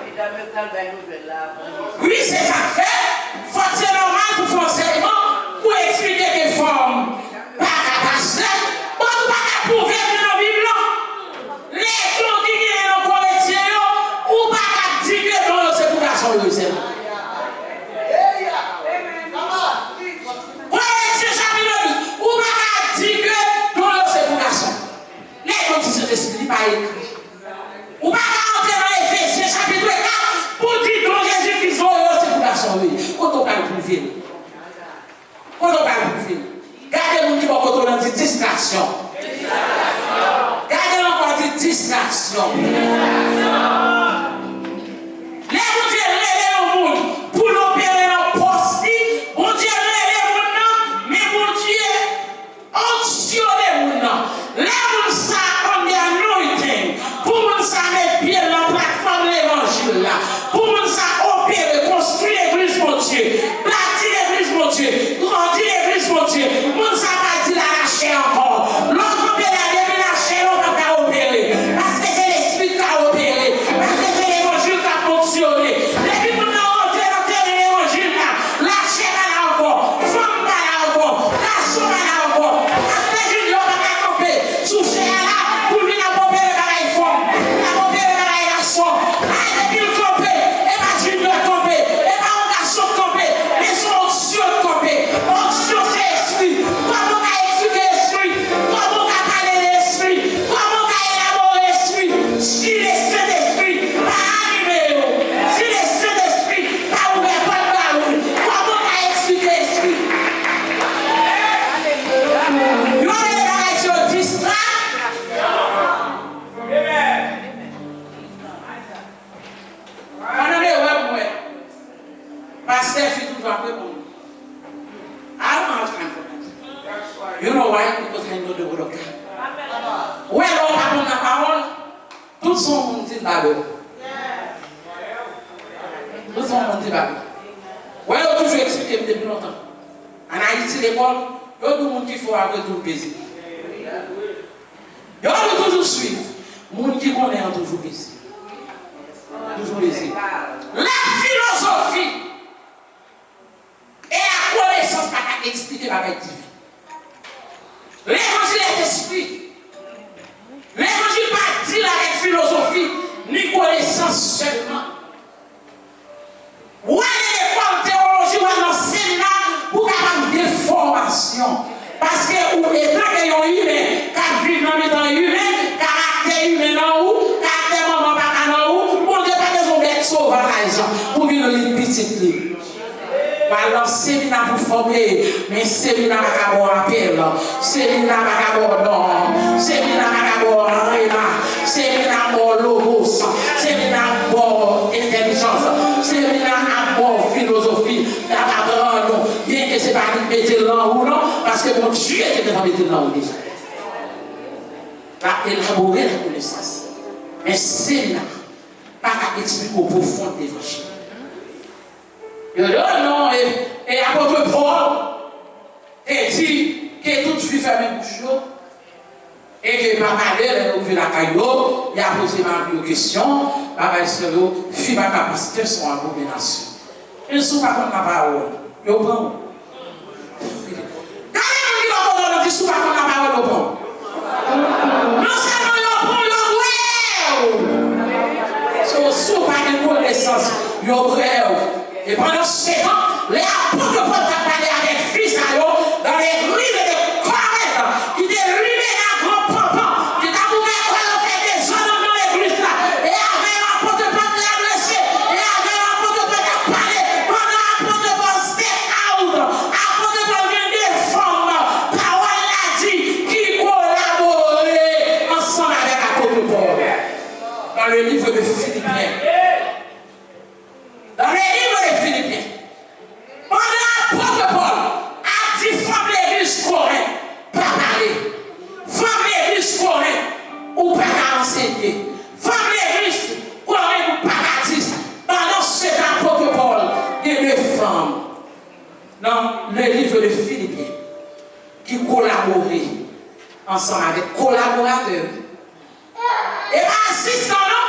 Medam yo pral bay nouvèl la avan. Wi, se sa k fè, fòk se nòmal pou fè ansèyman, pou eksplike ke fanm pa ka pastè, but ou pa ka pwouve l nan Bib lan. Lè don ki genyen nan kretyen yo, ou pa ka di ke don yo se pou gason yo sèlman. Kretyen chapit dis, ou pa ka di ke don yo se pou gason. Lè don di Sentespri, li pa ekri. Ou pa ka antre nan Efezyen chapit kat pou di don Jezi Kris voye yo se pou gason yo ye. Kote w pral pwouve l? Kote w pral pwouve l? Gade moun ki bò kote w lan, di distraksyon. Gade l ankò, di distraksyon. Lè Bondye rele yon moun pou l opere nan pòs li, Bondye rele moun nan, men Bondye onksyone moun nan. Lè moun sa a under anointing, pou moun sa a met pye l nan platfòm levanjil la, pou moun sa a opere, konstwi legliz Bondye, bati legliz Bondye, grandi legliz Bondye, moun sa a pa di l a lachè ankò. Lè w kanpe la, depi lachè yo Son moun di l pa bèl. Son moun di l pa bèl. Wè, yo toujou eksplike m depi lontan. An Ayiti, lekòl, yo di moun ki fò a vre toujou peze. Yo di toujou swiv. Moun ki konnen an toujou peze. Toujou peze. La philosophie et la connaissance pa ka eksplike bagay diven. Levanjil est esprit. Levanjil pa di l avèk filozofi ni konesans sèlman. W al nan lekòl tewoloji, w al nan semina pou w kapab gen fòmasyon. Paske ou, etan ke yon imen k ap viv nan mitan imen, karaktè imen nan ou, karaktè manman papa nan ou, Bondye pa bezwen bèt sovaj pou vin lit pitit li. W al nan semina pou fòme, men semina pa ka ba w apèl, semina pa ka ba w don, semina pa ka ba w rema, semina ba w logos, semina ba w entèlijans, semina ap ba w filozofi, y ap aprann ou, byenke se pa li k mete l nan ou non, paske Bondye te gentan mete l nan ou deja. L ap elabore la konesans. Men semina pa ka eksplike w pwofondè levanjil. Yo di, oh non, e, e apot Pòl te di ke tout fi fèmen bouch yo, e ke pa pale lè yo rive lakay yo, y a poze mari yo kesyon, bagay sa yo, fi pa ka pastè se yon abominasyon. Men si w pa konn lapawòl, yo pran w. Gade moun ki bò kote w la, di si w pa konn lapawòl, yo pran w. Non sèlman yo pran w, yo bwè w. So, si w pa gen konesans, yo bwè w. E pandan se tan, lè apot Pòl t ap pale avèk fi sa yo, dans l'église de Corinth, ki te limen nan gran panpan, ki t ap ouvè kò yo fè dezòd anndan legliz la, e avè yo apot Pòl te adrese, e avè yo apot Pòl t ap pale, pandan apot Pòl step out, apot Pòl gen de fanm, pawòl la di, ki kolabore ansanm avèk apot Pòl. Dans le livre de Philippiens. Dans le livre de Philippiens, pandan apot Pòl ap di fanm legliz Korent pa pale, fanm legliz Korent ou pa ka ansenye, fanm legliz Korent ou pa ka di sa. Pandan se tan apot Pòl gen de fanm nan le livre de Philippiens ki kolabore ansanm avèk kolaboratè. E pa asistan non.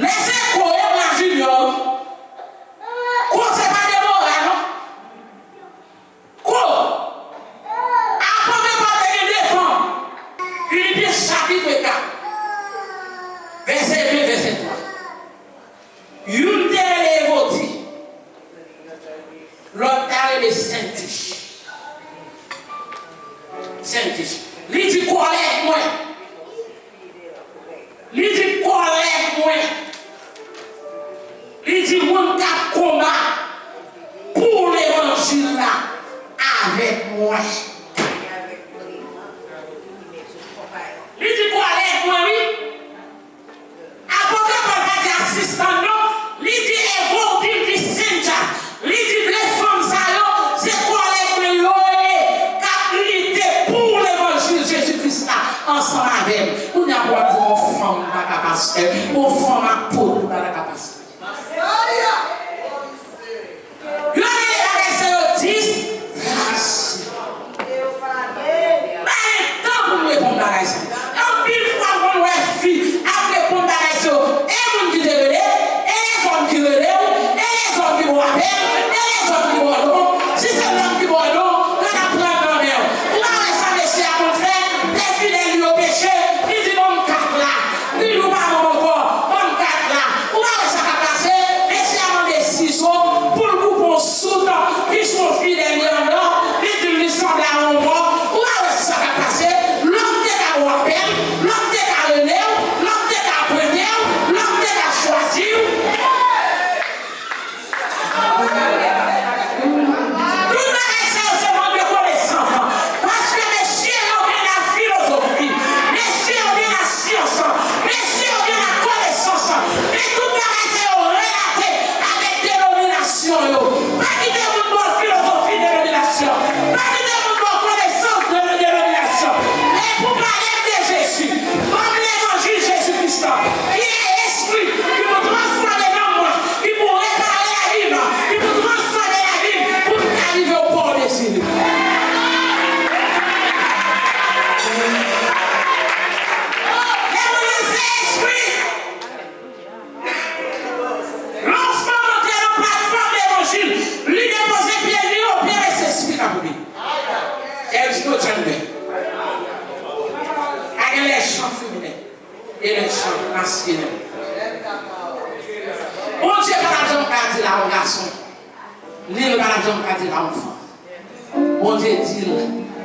Lè se Ko yo la Junior, Ko se pa Debora non. Ko, apot Pòl te gen de fanm. Filipyen chapit kat, vèsè de, vèsè twa. Youn te rele Evodi, lòt la rele Sentich. Sentich. Li di kòlèg mwen. Li di kòlèg mwen. Li di moun k ap konba pou levanjil la avèk mwen. Li di kòlèg mwen wi. Apot Pòl pa di asistan non, li di Evodi, li di Sentich. Li di de fanm sa yo, se kòlèg mwen yo ye, k ap lite pou levanjil Jezi Kris la ansanm avè m. Kounye a pou w ap di yon fanm pa ka pastè, yon fanm apot pa ka pastè. Yo rele bagay sa yo distrasyon. Pa gen tan pou m reponn bagay sa. Anpil fwa m konn wè fi ap reponn bagay sa yo. E moun ki te rele, e lezòm ki rele w, e lezòm ki ba w apèl, e lezòm ki ba w non. Si se nonm ki ba w non, mwen ap pran nan men w. Ou pa wè sa mesye a konn fè? Defile li yo peche, li di ban m kat la. Li di ou pa ban m ankò, ban m kat la. Ou pa wè sa chan feminen e le chan maskilin. Bondye pa t ap janm ka di l a yon gason, ni l pa t ap janm ka di l a yon fanm. Bondye di l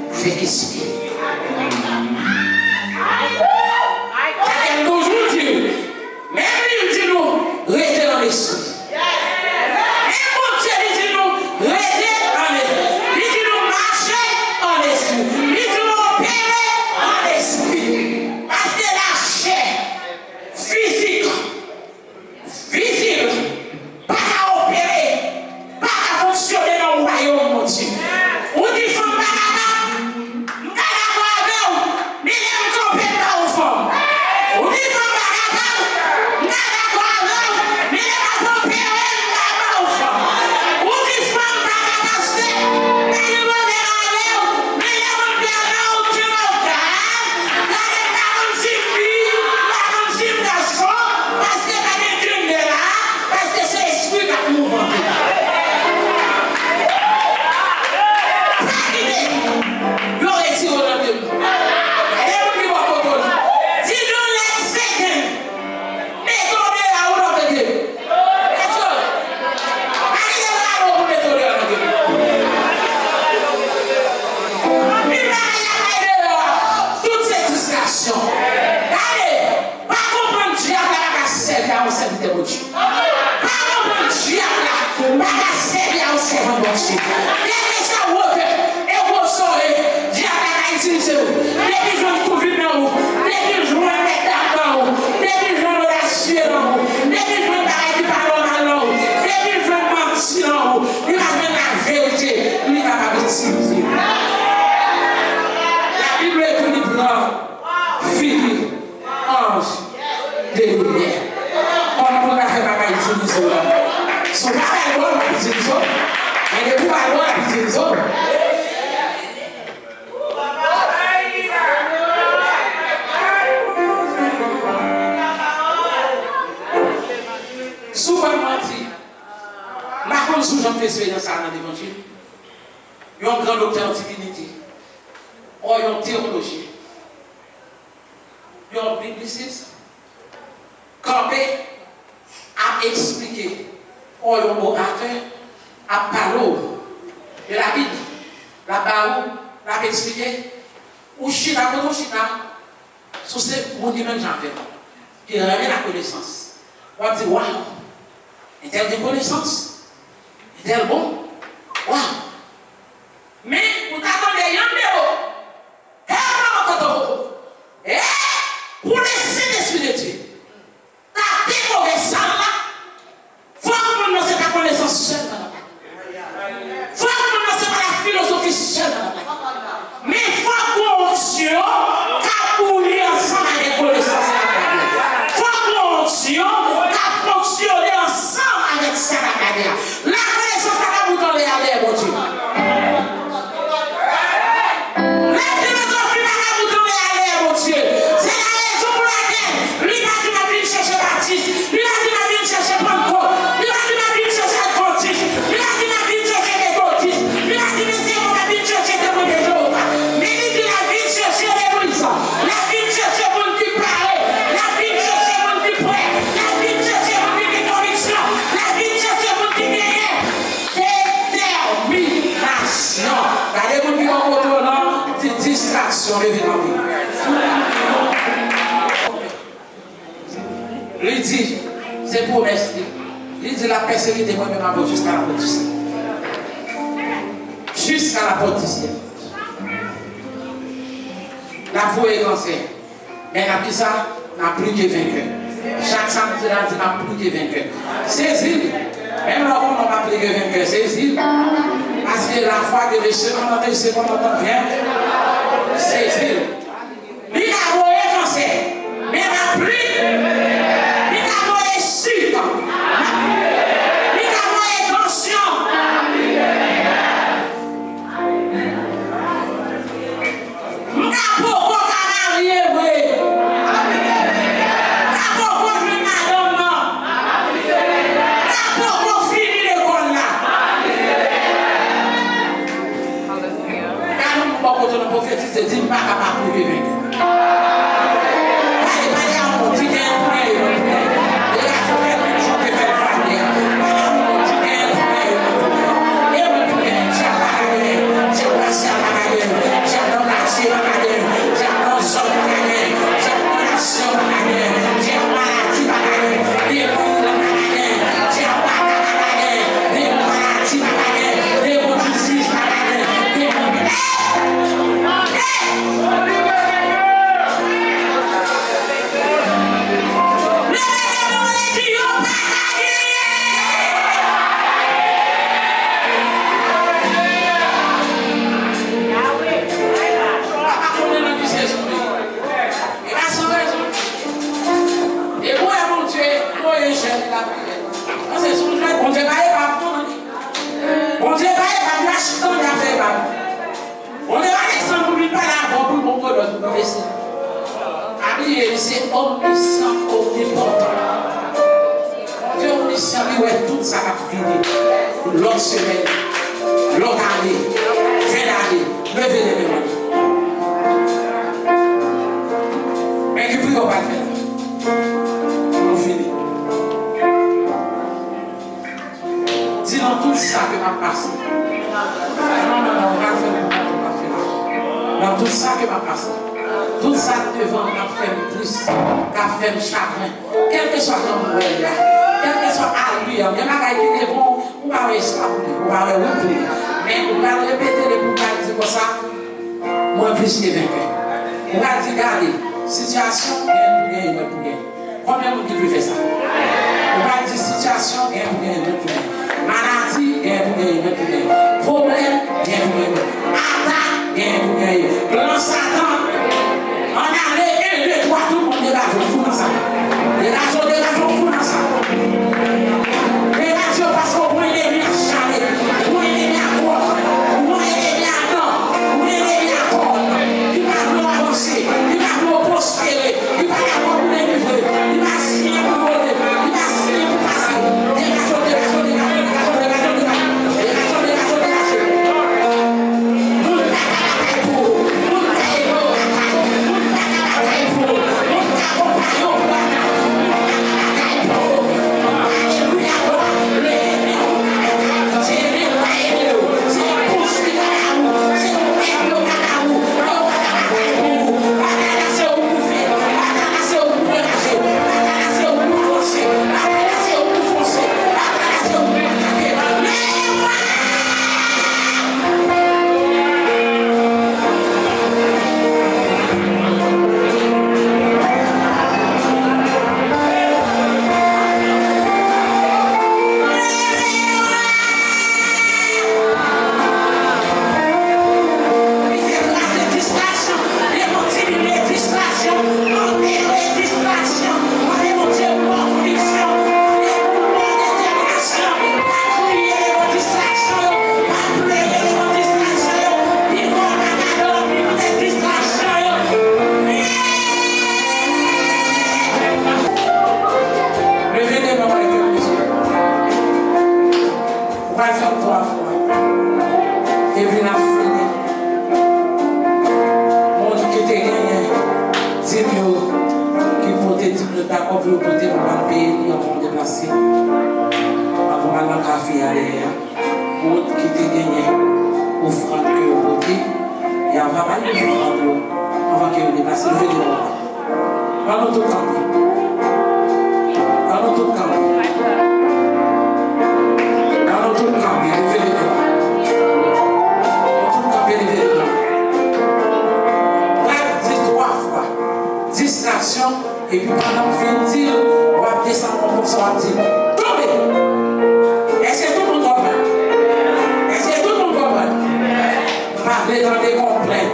avèk espri. Sa fè l toujou di, menm li, l di nou, rete nan lespri. Menm Bondye, li di nou, rete nan lespri. Li di nou, mache an lespri. Li di nou, opere an lespri. Paske lachè fizik, vizib, pa ka opere, pa ka fonksyone nan wayòm Bondye. Ou di fanm pa kapab, m ka dakò avè w, men lè m kanpe m ba ou fanm. Ou di fanm pa kapab, m ka dakò avè w, men lè m ap opere m pa ba ou fanm. Ou di fanm pa ka pase, m pa gen pwoblèm avè w, men lè m ap pèmèt ou di m okap, gade m pa konn si m fi, m pa konn si m gason, paske pa gen jennè la, paske se espri k ap mouvante. Pa kite yo retire w nan de m. Gade moun ki bò kote w. Di, don't let Satan mete w deyò, ou lòt de. Let's go. Pa kite l rale w pou mete w deyò nan de m. Anpil bagay y ap bay deyò a, tout se distraksyon. Gade. Pa konprann dyab la pa ka sèvi a yon sèvitè Bondye. Pa konprann dyab la pa ka sèvi a yon sèvant Bondye. Kèlkeswa wotè e gwosè w ye, dyab la ka itilize w. Depi jwenn kouvin nan ou, depi jwenn mètdam nan ou, depi jwenn odasye nan ou, depi jwenn bagay ki pa nòmal nan ou, depi jwenn manti nan ou, li pa jwenn laverite, li kapab itilize w. Labib di nou li pran figi anj de limyè. Kòman pou l ta fè pa ka itilize w la? Si w pa bay lòd, l ap itilize w. Men depi w bay lòd, l ap itilize w. Si w pa manti, m pa konn si w janm fè eksperyans sa a nan levanjil. Yon gran doktè an divinite, o yon teyolojyen, yon biblisis, kanpe, ap eksplike, o yon oratè, ap pale w de Labib, l ap ba ou, l ap eksplike, ou chita kote w chita, si w se moun ki menm jan avè m, ki renmen lakonesans, w ap di, waw, entèl gen konesans, entèl bon, waw. Men, ou ta tande yon de mo, E pou le Sentespri de Dye ta dekore sal la, fòk moun nan se pa konesans sèlman l ap bay. Fòk moun nan se pa lafilozofi sèlman l ap bay. Men fòk gon onksyon k ap bouyi ansanm avèk konesans l ap bay. Fòk gon onksyon k ap fonksyone ansanm avèk sa l ap bay la. Lakonesans pa ka bout anlè a dèyè Bondye. Lafilozofi pa ka bout anlè a dèyè Bondye. Se la rezon pou lakèl li pa di m ap vin chèche batis, li pa di m ap vin chèche pannkot, li pa di m ap vin chèche advantis, li pa di m ap vin chèche metotis, li pa di m se mwen m ap vin chèche Temwen de Jewova. Men li di l ap vin chèche legliz, l ap vin chèche moun ki pare, l ap vin chèche moun ki prè, l ap vin chèche moun ki gen konviksyon, l ap vin chèche moun ki genyen detèminasyon. Gade moun ki bò kote w la, di distraksyon, leve kanpe. Li di, se pwomès li. Li di l ap pèsekite mwen menm avè w jiska lapòt di syèl. Jiska lapòt di syèl. L ap voye kansè. Men n ap di sa, n ap pli ke venkè. Chak samdi, n ap di, n ap pli ke venkè. Sezi l. Menm lè w konnen w p ap pli ke venkè, sezi l. Paske lafwa ke le seconde en seconde en vient, sezi l. Li ka voye kansè, men n ap pli. Li ka voye sik, li ka voye tansyon. M ka poko ka marye vre. M ka poko jwenn madanm nan. M ka poko fini lekòl la. Gade yon bò kote w nan pwofetize, di, m pa kapab prive. Li se omnisyan, omnipotan. Bondye omnisyan, li wè tout sa k ap vini. Lòt semèn, lòt ane, fen dane, leve de men w. Men ki priye w pral fè la? Nou fini. Di, nan tout sa ke m ap pase. Non, non, non, ou pa fè m, ou pa fè m. Nan tout sa ke m ap pase. Tout sa k devan m k ap fè m tris, k ap fè m chagren. Kèlkeswa jan m wè l la, kèlkeswa alwi an, gen bagay ki devan w, ou pa wè espas pou li, ou pa wè wout pou li. Men ou pral repete li pou w pral di konsa, mwen plis ke venkè. Ou pral di, gade, sitiyasyon gen pou genyen, mwen pou genyen. Konbyen moun ki vle fè sa? Ou pral di, sitiyasyon gen pou genyen, mwen pou genyen. Maladi gen pou genyen, mwen pou genyen. Pwoblèm gen pou genyen. Atak gen pou genyen. Plan Satan. Ann ale, en, de, twa, tout moun degaje w, fou nan sa. Degaje w, degaje w, fou nan sa. Degaje w, paske w pran enemi ak chale, w pran enemi ak kòd, w pran enemi ak dan, w pran enemi ak kòd. Li pa vle w avanse, li pa vle w pwospere, li pa dakò pou delivre, li pa siyen pou vote, li pa siyen pou pase. Degaje w, degaje w, degaje w, degaje w, degaje w, degaje w. Degaje w, degaje w, degaje w. Moun pa ka batay pou ou. Moun pa ede w batay. Moun pa ka batay pou ou. Moun pa akonpaye w pou batay. Moun pa ka batay pou ou. Alelouya, glwa. Leve men w pou batay. Se ennmi w pa ede w. Se pous ki kaka ou. Se ou menm yo kaka ou. Yo pa ka batay pou ou. Batay la se ou pou fè. Batay la se ou pou degaje. Batay la se ou pou avanse. Batay la se ou pou fonse. Batay la se ou pou atake. Leve men w! Leve de men w, leve de men w. Ou pral fè l twa fwa. Epi n ap fini. Moun ki te genyen dim yo, ki pote dim yo, dakò pou yo pote, pou pa peye li anvan w deplase. Anvan w al nan kafe a dèyè a. Moun ki te genyen ofrann ke yo pote, y a va bay ofrann yo anvan ke yo deplase. Leve de men w. An nou tout kanpe. An nou tout kanpe. An nou tout kanpe. Leve de men. Nou tout kanpe, leve de men. W ap di twa fwa. Distraksyon, epi pandan w fin di l, w ap desann men w konsa, w ap di, tonbe! Èske tout moun konprann? Èske tout moun konprann? M pa vle tande konplent.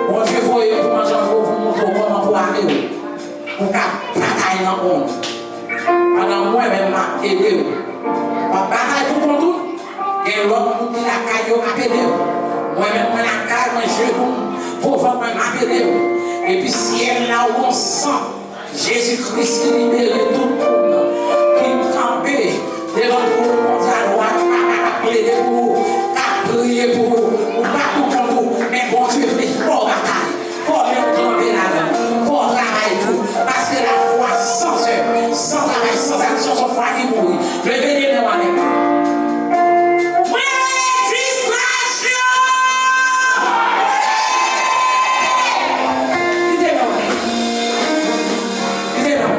Bondye voye m pou manje an gwo pou montre w kòman pou ame w. Ou ka batay nan kont. Pandan mwen menm m ap ede w. W ap batay pou kont ou. Gen lòt moun ki lakay yo k ap ede w. Mwen menm mwen lakay mwen, jenou m, po vant mwen, m ap ede w. Epi syèl la ou gon san. Jezi Kris ki libere tout moun ki kanpe devan twòn Bondye a dwat, papa k ap plede pou ou, k ap priye pou ou. Ou pa pou kont ou, men Bondye vle fè w batay. Fò men w kanpe ladan l. Fò w travay tou. Paske lafwa san zèv, san travay, san aksyon, se yon fwa ki mouri. Leve de men w avè m. Mwen distraksyon! Kite non. Kite non.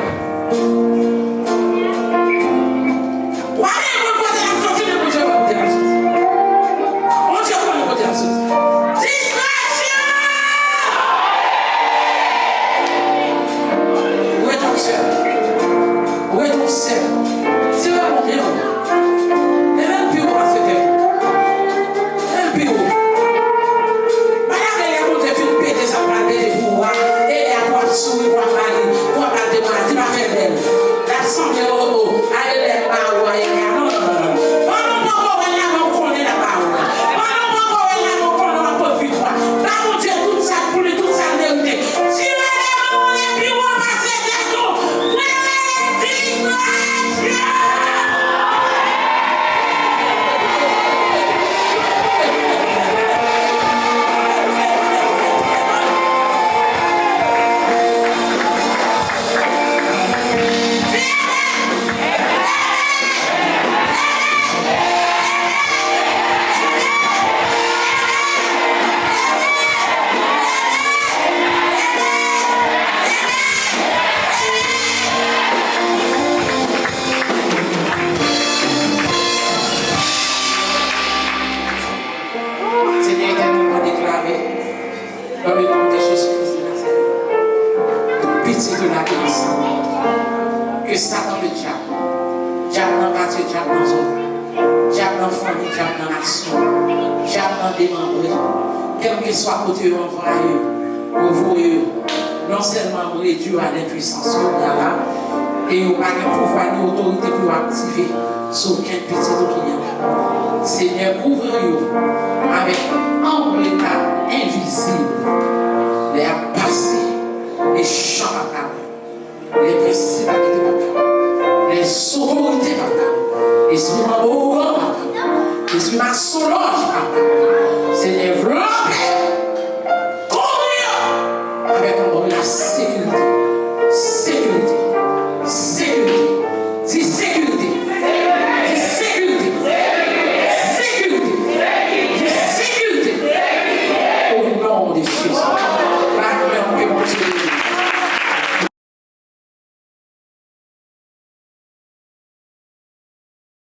Seyè, ke Satan le dyab, dyab nan katye, dyab nan zòn, dyab nan fanmi, dyab nan nasyon, dyab nan demanbre, kèlkeswa kote yo anvayi yo, yo voye yo, non sèlman redui yo a lenpwisans yo, Papa, e yo pa gen pouvwa ni otorite pou yo aktive sou okenn pitit ou ki gen la. Senyè, kouvri yo avèk anbreta envizib lè y ap pase, e chan pa ka lè prensip ap kite papa, lè otorite papa, lespri manbo oran papa, lespri masonlòj papa, Senyè vlope, kouvri yo avèk anbreta sekirite.